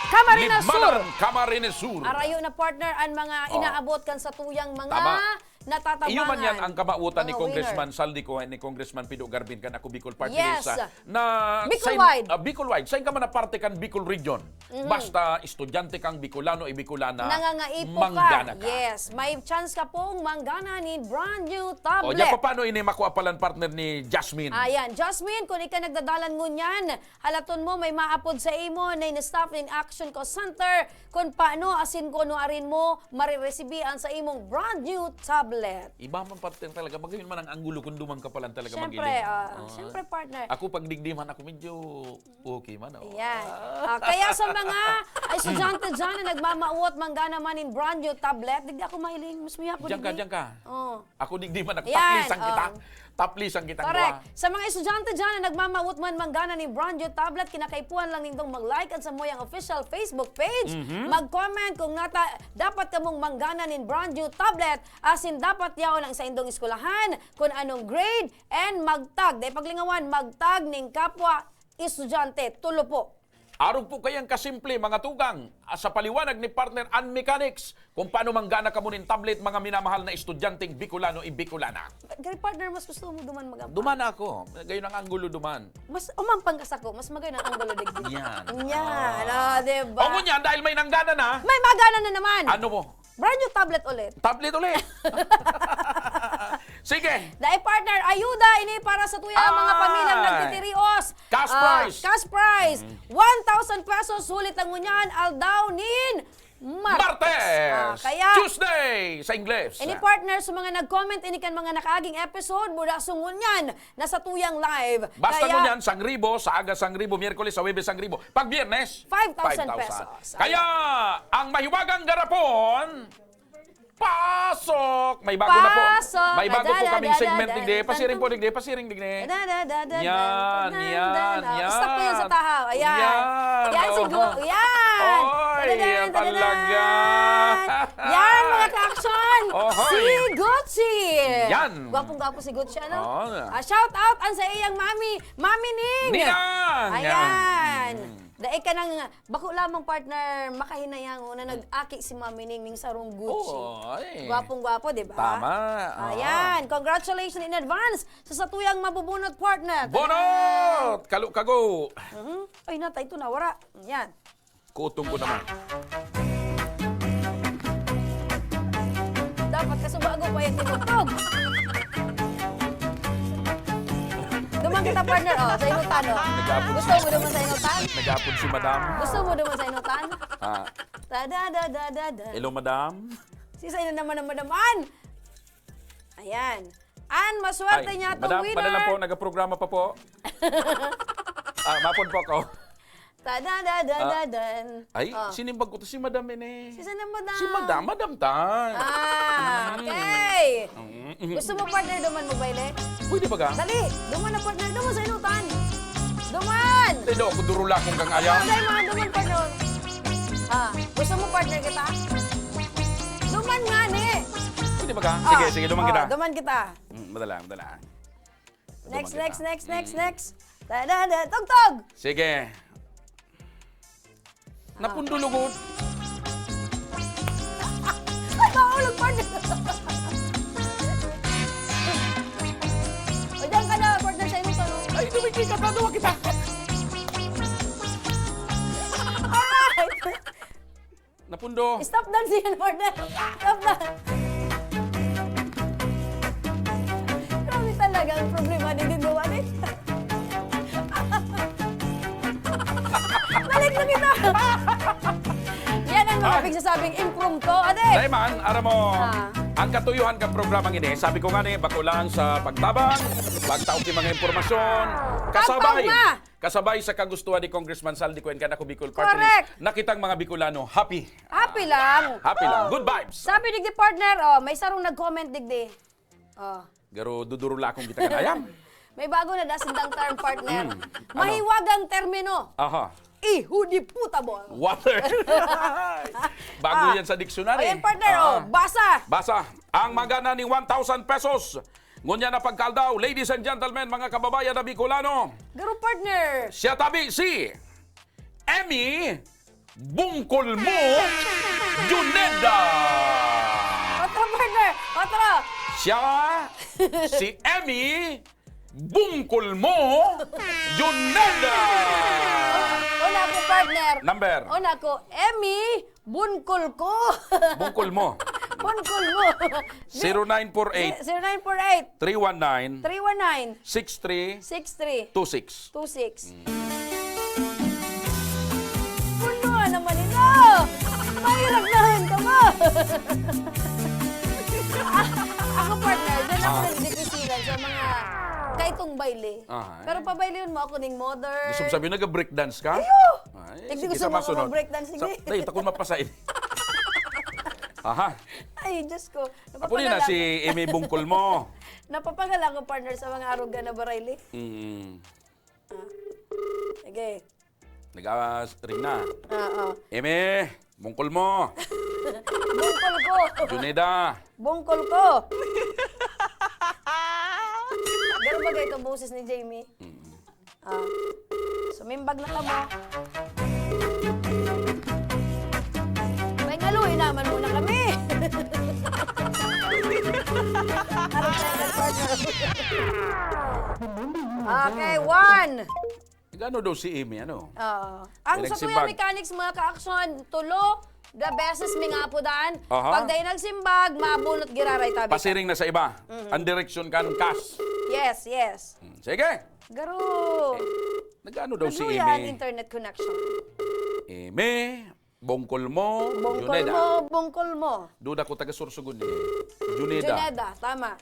Camarines Sur. Libmanan, Camarines Sur. Arayo na, partner, an mga Oh. inaabot kan satuyang mga Tama. natatabangan. Iyo man yan ang kamawotan ni Mga Congressman winner. Saldico and ni Congressman Pido Garbin kan Ako Bicol Party Yes. List, ah, na Bicol sain-, wide. ah, Bicol wide. Sain ka man na parte kan Bicol Region. Mhm. Basta estudyante kang Bicolano o Bicolana, Nangangaipo ka. manggana ka. Yes. May chance ka pong manggana ni brand new O, tablet. diyan pa paano ini makuha palan partner ni Jasmine? Ayan. Jasmine, kung ika nagdadalan ngunyan, halaton mo may maapod sa imo na in-staff in Action Call Center kung paano asin kung ano arin mo mariresibi an sa imong brand new tablet. Iba man partner talaga. Magayon man ang anggulo kung duman ka palan talaga Siyempre, magiling. ah, Oo. siyempre, partner. Ako pag digdi man ako medyo Okay man, oh. Yan. Ah, kaya sa mga estudyante dyan na nagmamawot, manggana man in brand new tablet, digdi ako mahiling, mas miyapod Diyan ka, digdi. diyan ka. Oh. Ako digdi man, Yan, nagpaklisan kita. oh. Taplis ang kitang Correct. Duwa. Sa mga estudyante dyan na nagmamawot man manggana nin brand new tablet, kinakaipuhan lang nindong mag-like ang Samuyang official Facebook page, Mhm. mag-comment kung nata-, dapat kamong manggana nin brand new tablet, asin dapat yaon ang saindong eskwelahan, kung anong grade, and magtag. Dai paglingawan, magtag ning kapwa estudyante. Tulo po. Arog po kayang kasimple, mga tugang, ah, sa paliwanag ni Partner Ann Mechanics kung paano manggana kamo nin tablet, mga minamahal na estudyanteng Bicolano y Bicolana. Gary, partner, mas gusto mo duman mag-ampa? Duman ako. Gayon ang anggulo duman. Mas umampang ka sako, mas magayon ang anggulo digdi. Yan. Yan, Ah. oh, diba? O ngunyan, dahil may nanggana na, May magana na naman. Ano mo? Brand new tablet ulit. Tablet ulit. Sige. Dai, partner, ayuda ini para sa tuya mga Ay. pamilyang nagtitirios. Cash Ah, prize. cash prize. Mm. One thousand pesos, huli ta ngunyan, aldaw nin Martes. Martes. Ah, kaya Tuesday sa Ingles. Ini, partner, sa mga nag-comment, ini kan mga nakaaging episode, mula sa ngunyan, na sa tuyang live. Basta Kaya ngunyan, sangribo, sa aga sangribo, Miyerkules, sa Huwebes sangribo. Pag Biyernes, Five thousand pesos. Kaya, ang mahiwagang garapon, pasok! May bago na po. Pasok! May bago po kaming segment, digdi. Pasiring po, digdi. Pasiring, digdi. Da, da, da, da, Yan, da, da, yan, da. Stop ko yan sa yan. tahaw. Ayan. Yan. Yan, si Gu-, Oho. yan. Oy, Tadadan, talaga. tadadan. Yan, mga ka-action. Ohoy. Si Gucci. Yan. Gwapong-gwapo si Gucci, ano? Oo. Ah, shout out ang sa iyang mami, Mami Ning. Ninang. Ayan. Yan. Mm. Dai ka nang, bako lamang, partner, makahinayang na nag-aki si Mami Ning ning sarong Gucci. Oo, ay. Gwapong-gwapo, di ba? Tama. Oo. Ayan. Congratulations in advance sa satuyang mabubunot, partner. Bunot! Kalo-kago. Mhm. Ay, natay, ito na, wara. Yan. Kutong ko naman. Dapat kasubago pa yung tinugtog. Duman kita, partner, oh, sa inutan, oh. Nag-aapon Gusto si mo duman sa inutan? Nag-aapon si madam. Gusto mo duman sa inutan? Ah. Ta da da da da da. Hello, madam. Si sa'yo na naman ang madaman. Ayan. An, maswerte Ay, niya itong madam, winner. Madam lang po, nagaprograma pa po. Ah, mapon po ako. Ta da da da Ah. da dan. Ay, Oh. sinimbag ko to si madam ini. Si saan ang madam? Si madam, madam tan. Ah, Mm. okay. Mm. Gusto mo, partner, duman mo baile? Pwede ba ka? Dali, duman na, partner, duman sa inutan. Duman! Ay, do, ako durula akong kang ayam. Ay, mga duman, partner. Ah, gusto mo, partner, kita? Duman nga, ni. Pwede ba ka? Ah, Sige, sige, duman oh, kita. duman kita. Mm, madala, madala. Next, Duman next, kita. next, next, Mm. next. Da, da, da, tugtog! Sige. Ah. Napundo lugod. Ay, mahulog, partner! O, diyan ka na, partner, sa inyo to, no? Ay, dumikit ka, tatawa kita. Alright! Napundo. Stop dancing yan, partner. Stop na. Grabe talaga ang problema ni Dindo, ano eh? Balik na kita. Yan ang mga Ay. pigsasabing impromptu, ade. Dai man, aram mo, Ah. ang katuyohan kan programang ini, sabi ko nga ni, bako lang sa pagtabang, pagtaw ki mga impormasyon, Tapaw kasabay. na. Kasabay sa kagustuhan ni Congressman Saldi Cuen kan Ako Bicol Party List, Correct. na kitang mga Bicolano, happy. Happy lang. Happy lang. Oh. Good vibes. Sabi digdi, partner, oh, may sarong nag-comment digdi. Oh. Garo dudurula akong kita kan ayam. May bago na dasindang term, partner. Mm. Ano? Mahiwagang termino. Aha. Ihudiputable. Water. Bago Ah. yan sa dictionary. Ayan, partner, Ah. oh. Basa. Basa. Ang magana ni one thousand pesos. Ngunyan na pagkaaldaw, ladies and gentlemen, mga kababayan na Bicolano. Garo, partner. Siya tabi si Emmy Bungkol Mo Juneda. Otro, partner. Otro. Siya si Emmy Bungkol Mo Juneda. Una ko, partner. Number. Una ko, Emmy Bunkol ko. Bungkol mo. Bunkol mo. Zero nine four eight. Zero nine four eight. Three one nine. Three one nine. Six three. Six three. Two six. Two six. Mm. Puno naman ito. Mahirap na rin ka ba? Ako, partner, dyan ako Ah. nagdidisilan sa mga kaitong baile. Ah, eh. Pero pabailihon mo ako ning modern. Gusto mo sabihin, nag-breakdance ka? Iyo! Ay, Hindi sige, gusto sa mo masunod. mag-breakdance, Sa, sige. Dahil, takon mapasa ini. Aha. Ay, Diyos ko. Apo ni na si Amy Bungkol mo. Napapagal ako, partner, sa mga aruga na barayli. Mm. Ah. Sige. Nag-ring na. Oo. Amy, bungkol mo. Bungkol ko. Juneda. Bungkol ko. Garo ba itong boses ni Jamie? Mm. Ah. Sumimbag na kamo. May ngaluy naman muna kami. Okay, one. Nag-ano daw si Amy, ano? Oo. Ang sa Kuya Mechanics, mga ka-action, tulo, the beses mi nga apo daan. Aha. Pag dai nagsimbag, maabunot giraray tabi ka. Pasiring na sa iba. Mhm. Ang direksyon kan kas. Yes, yes. Hmm, sige. Garo. Eh, nag-ano daw si Amy? Nagluya ang internet connection. Amy, bungkol mo, Juneda. Bungkol mo, bungkol mo. Duda ko, taga Sorsogon eh. Juneda. Juneda, tama.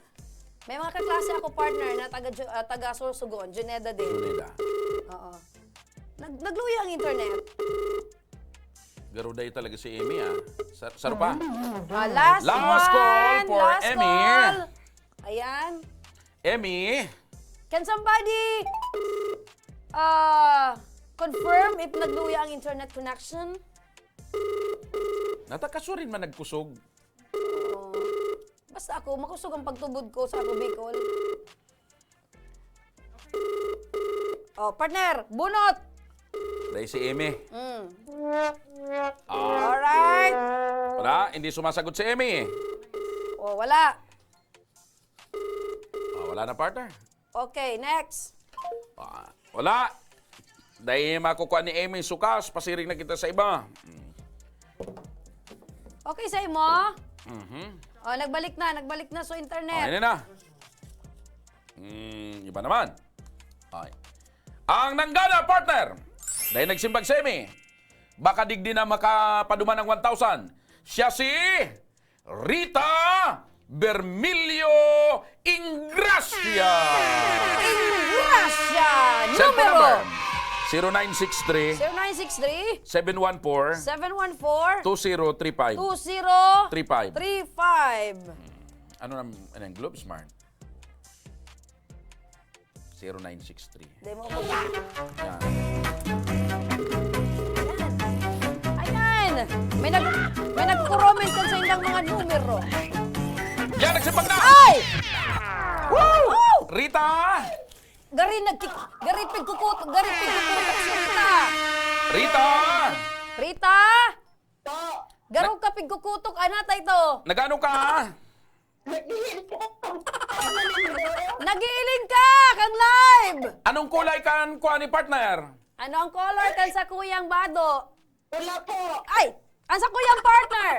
May mga kaklase ako, partner, na taga Ju-, ah, taga Sorsogon, Juneda din. Juneda. Oo. Nag-, nagluya ang internet. Garo dai talaga si Amy, ah. Sa-, saro pa? Ah, last one, last call. Last call for Amy. Ayan. Amy. Can somebody, ah, confirm if nagluya ang internet connection? Natakasurin man nagkusog. Oo. Basta ako, makusog ang pagtubod ko sa ako, Bicol. Oh, partner, bunot! Dai si Amy. Mm. Ah. Alright. Wala, hindi sumasagot si Amy. Oh, wala. Ah, wala na, partner. Okay, next. Ah, wala. Dai makukuha ni Amy sukas, pasiring na kita sa iba. Mm. Okay sa imo? Mhm. Oh, nagbalik na, nagbalik na sa internet. Okay na na. Mm, iba naman. Okay. Ang nanggana, partner. Dahil nagsimbag si Amy, baka digdi na makapaduman ng one thousand. Siya si Rita Bermilio Ingracia. Ingracia. Cellphone number, numero? Zero nine six three, Zero nine six three, seven one four, seven one four, two zero three five. Two zero three five. Three five. Ano nang, ano nang Globe Smart? Zero nine six three. Dai mo ako. Yan. Ayan. Ayan. May nag-, may nagko-comment kan sa ilang mga numero. Yan, nagsimbag na! Ay! Woo! Woo! Rita! Gari nagki-, gari pigkukutok, gari pigkukutok si Rita. Rita! Rita! Garo ka pigkukutok, ana ta ito. Nag-ano ka? Nag-iiling ka kang live! Anong kulay kan kuha ni partner? Ano ang color kan sa kuyang bado? Wala po. Ay! Ang sa kuyang partner?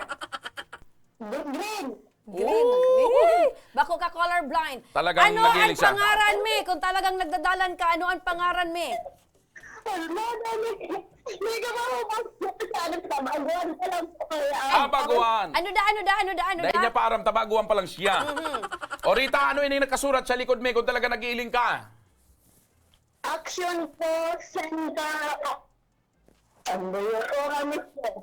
Green. Green. Ooh! Eh, bako ka colorblind. Talagang nag-iiling siya. Ano ang pangaran mi? Kung talagang nagdadalan ka, ano ang pangaran mi? May kabaho pa sa ano, sa baguhan pa lang po kaya. Ah, baguhan. Ano da, ano da, ano da, ano da? Dai niya pa aram, tabaguan pa lang siya. Mhm. O Rita, ano ini nakasurat sa likod mi kung talaga nag-iiling ka? Action po, send ka. Ang buyo po kami po.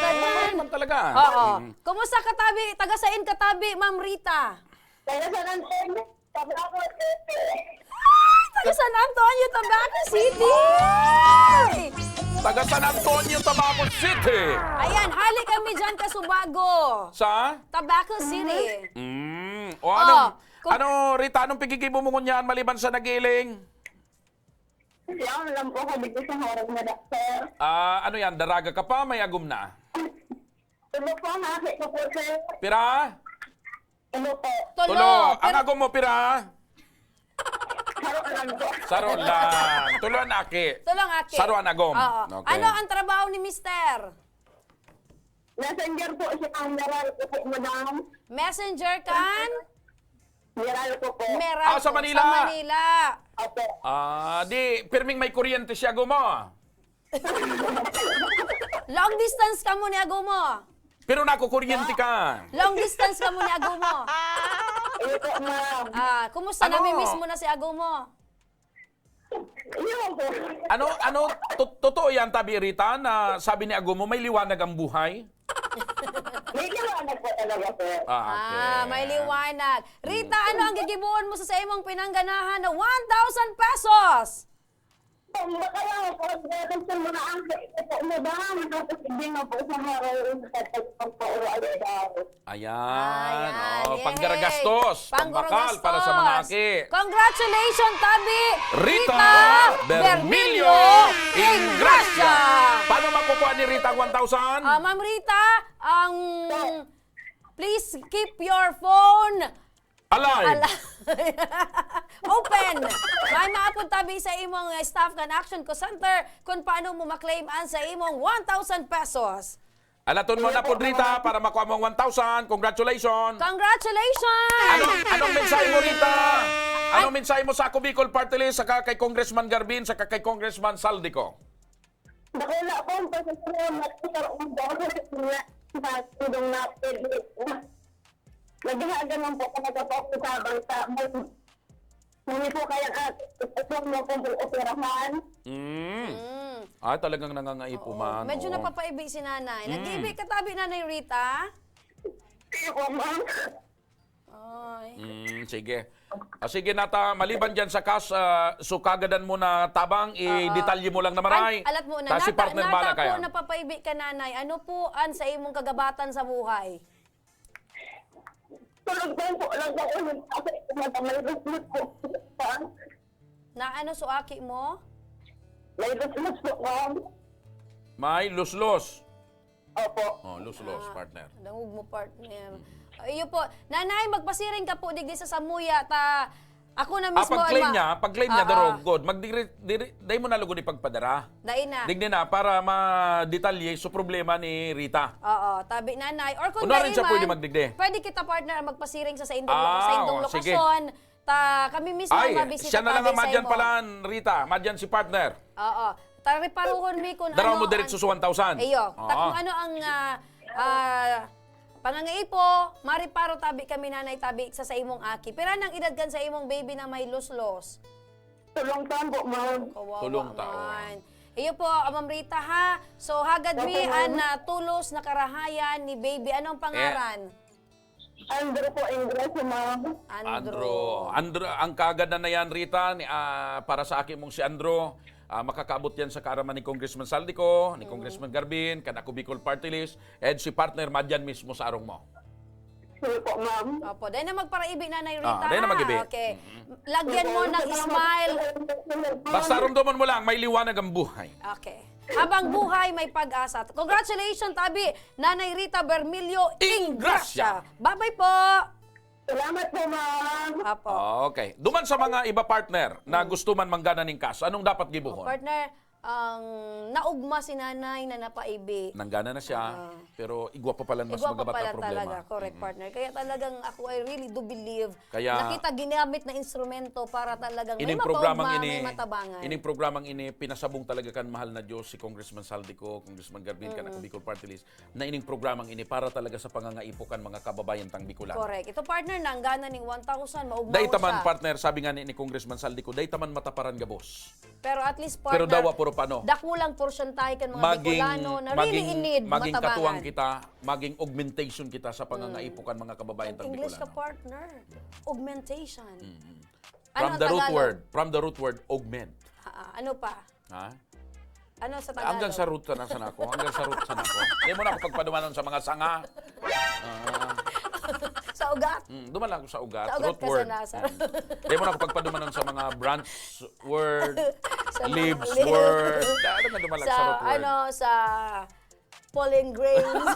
Ano naman talaga? Oo. Mm. Kumusta ka, tabi? Taga sain ka, tabi, Ma'am Rita? Taga San Antonio, Tabaco City. Ay! Taga San Antonio, Tabaco City! Taga San Antonio, Tabaco City! Ayan, hali kami dyan, Kasubago. Sa? Tabaco City. Mm. O, ano, ano, Rita, anong pigigibo mo ngunyan maliban sa nag-iiling? Yan lang po, kami sa harap na doktor. Ah, ano yan? Daraga ka pa? May agom na? Tulo po ang aki ko po, sir. Pira? Tulo po. Tulo. Tulo. Ang agom mo, pira? Saro lang po. Saro lang. Tulo ang aki. Tulo ang aki. Saro ang agom. Oo. Okay. Ano ang trabaho ni mister? Messenger po siya, ang Meralco po, madam. Messenger kan? Meralco po. Meralco. Ah, sa Manila. Sa Manila. Opo. Ah, di, pirming may kuryente si agom mo. Long distance kamo ni agom mo? Pero nakukuryente ka. Long distance kamo ni agom mo? Hindi po, ma'am. Ah, kumusta? Ano? Namimiss mo na si agom mo? Yun po. Ano, ano, to-, totoo yan, Tabi Rita, na sabi ni agom mo, may liwanag ang buhay? May liwanag po talaga, sir. Ah, okay. Ah, may liwanag. Rita, ano ang gigibohon mo sa, sa imong pinangganahan na one thousand pesos? Kung ba kaya po, ang grabe sa mga angkit, ito po, madami na po, hindi nga po sa mga sa pagpauro ang daw. Ayan. Ayan, Oh, yay. panggaragastos, pambakal para sa mga aki. Congratulations, Tabi! Rita Bermilio Ingracia. Paano makukuha ni Rita ang one thousand? Ah, Ma'am Rita, ang please keep your phone Alive. ala- open. May maapod tabi sa imong staff kan Action Call Center kung paano mo maklaim an sa imong one thousand pesos. Alaton mo na po, Rita, para makuha mo ang one thousand. Congratulations. Congratulations! Anong, anong mensahe mo, Rita? Anong mensahe mo sa Ako Bicol Party List, saka kay Congressman Garbin, saka kay Congressman Saldico? Dakula po ang pasasalamat ko sa unang dahil sa kanya sa tulong na pwede ko. Naghahaga lang po talaga po ako sa bangsa. Hindi po kaya ka, ito mo kung operahan. Mm. Mm. Ah, talagang nangangaipo Oo. man. Medyo Oo. napapaibi si nanay. Mm. Nag-iibi ka tabi, Nanay Rita? Kaya po, ma'am. Ay. Mm, sige. Ah, sige, Nata, maliban dyan sa cash, ah, so kagadan mo na tabang, i-detalye mo lang na maray. An-, alat mo na, Ta si nata, partner nata bala po, kaya. Napapaibi ka, Nanay. Ano po an sa imong kagabatan sa buhay? Tulog lang po lang ako. Kasi may luslos po. Na ano so aki mo? May luslos po, ma'am. May luslos. Opo. Oh, luslos, partner. Dangog mo, partner. Iyo po. Nanay, magpasiring ka po digdi sa samuya ta ako na Ah, mismo pag-claim ang ma- niya, pag-claim niya, Oo. darog, good. Magdiri, diri, dahil mo na lugod ipagpadara. Dai na. Digdi na, para madetalyes so problema ni Rita. Oo, tabi nanay. Or kung Kunwari dai siya man, pwede magdigdi. Pwede kita partner ang magpasiring sa, sa indong, Ah, sa indong oo, sige. lokasyon. Ta kami mismo Ay, mabisita siya na lang tabi ang sa madyan imo. Pala, Rita. Madyan si partner. Oo. Ta reparuhon mi kung Daraw ano mo diretso ang- sa one thousand. Iyo. Ta Oo. kung ano ang ah, ah, pangangaipo, mariparo tabi kami nanay tabi sa sa imong aki. Pira nang edad kan sa imong baby na may luslos? Tulong taon po, ma'am. Kawawa Tulong taon. man. Iyo po, ah, Ma'am Rita ha. So hagad mi Opo, ma'am. an ah, tulos na karahayan ni baby. Anong pangaran? Andrew po, Ingracia, ma'am. Andro. Andro. Andro, ang kagad na yan, Rita, ni, ah, para sa aki mong si Andro, ah, makakaabot yan sa kaaraman ni Congressman Saldico, ni Congressman Garbin, kan Ako Bicol Party List, and si partner, madyan mismo sa arong mo. Sige po, ma'am. Opo, dahil na magparaibi nanay Ah, Rita. dahil na Ha? mag-ibi. Okay. Lagyan mo ng smile. Basta romdomon mo lang, may liwanag ang buhay. Okay. Habang buhay, may pag-asa. Congratulations, tabi, Nanay Rita Bermilio Ingracia. Ingracia. Bye-bye po. Salamat po, ma'am. Apo. Ah, okay. Duman sa mga iba partner na gusto man manggana ning cash, anong dapat gibuhon? Partner, ang naugma si nanay na napaibi. Nanggana na siya, Ah. pero igwa pa pala mas Igwa pa magabat pala na problema. Talaga. Correct, partner. Kaya talagang ako, I really do believe Kaya na kita ginamit na instrumento para talagang may ining programang mapaugma, ini, may matabangan. Ining programang ini, pinasabong talaga kan mahal na Diyos, si Congressman Saldico, Congressman Garbin, kan Ako Bicol Party List, na ining programang ini para talaga sa pangangaipo kan mga kababayan tang Bicolano. Correct. Ito, partner, nanggana ning one thousand, maugma Dai ko taman, siya. Partner, sabi nga ni, ni Congressman Saldico, dai taman mataparan gabos. Pero at least, Pero partner, dawa puro pano. dakulang porsyentahe kan mga Maging, Bicolano na maging, really in need, maging matabangan. Katuwang kita, maging augmentation kita sa pangangaipo kan mga kababayan tang English ka, Bicolano. Partner. Augmentation. Mm-mm. Ano From ang the root Tagalog? Word, from the root word, augment. Ah, ano pa? Ha? Ano sa Tagalog? Hanggang sa root na sana ako. Hanggang sa root sana ako. Hindi mo na ako pagpadumanon sa mga sanga. Ah. Sa ugat? Mm, duman lang ako sa ugat. Sa ugat Root ka word. sana, sir. Mm. Hindi mo na ako pagpadumanon sa mga branch word, Sa leaves mga word. Kaya ano nga duman lang Sa, sa root word? Ano, sa pollen grains.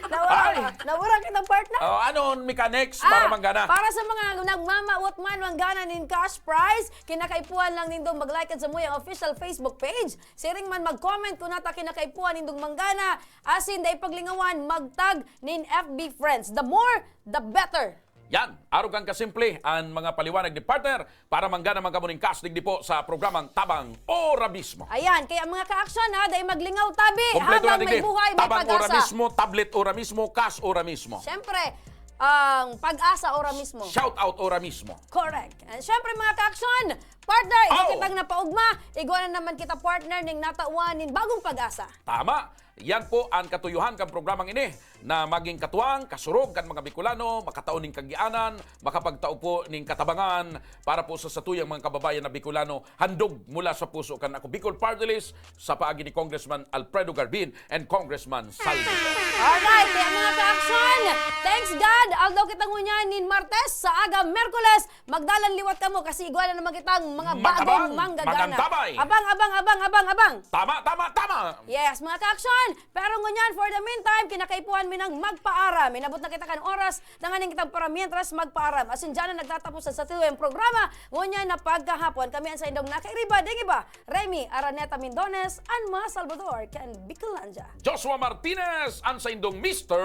Nawara, Ay! Nawara kitang partner. Oh, ano ang mechanics Ah, para manggana? Para sa mga nagmamawot man manggana nin cash prize, kinakaipuhan lang nindong mag-like kan samuyang official Facebook page. Siring man mag-comment kung nata kinakaipuhan nindong manggana. Asin dai paglingawan, mag-tag nin F B friends. The more, the better. Yan, arog kan kasimple an mga paliwanag ni partner para manggana man kamo ning cash digdi po sa programang Tabang Ora Mismo. Ayan, kaya mga ka-action ha, dai maglingaw tabi Kompleto habang na may digdi. Buhay, may Tabang Ora Pag-asa. Mismo, tablet Ora Mismo, cash Ora Mismo. Siyempre, ang Pag-asa Ora Mismo. Shout out Ora Mismo. Correct. And syempre mga ka-action, Partner, igwa Oh! kitang napaugma, igwa na naman kita, partner, ning natawan nin bagong pag-asa. Tama. Yan po ang katuyohan kan programang ini, na maging katuwang, kasurog kan mga Bicolano, makatao ning kagianan, makapagtao po ning katabangan para po sa satuyang mga kababayan na Bicolano, handog mula sa puso kan Ako Bicol Party List sa paagi ni Congressman Alfredo Garbin and Congressman Saldi. Alright, kaya mga ka-aksyon, thanks God, aldaw kita ngunyan nin Martes, sa aga Merkules, magdalan liwat kamo kasi igwa na naman kitang mga bagong Mag-abang, manggagana. Magantabay. Abang, abang, abang, abang, abang. Tama, tama, tama! Yes, mga ka-aksyon, pero ngunyan, for the meantime, kinakaipuhan mi nang magpaaram. Inabot na kita kan oras, tanganing kitang para mientras magpaaram. Asin dyan na nagtatapos ang satuyang programa. Ngunyan na pagkahapon, kami ang saindong nakairiba, ding iba, Remy Araneta Mindones, an mga Salvador, kan Bicolandia. Joshua Martinez, ang saindong Mister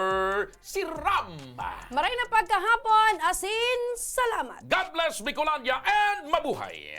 Siram. Maray na pagkahapon, asin salamat. God bless Bicolandia and mabuhay!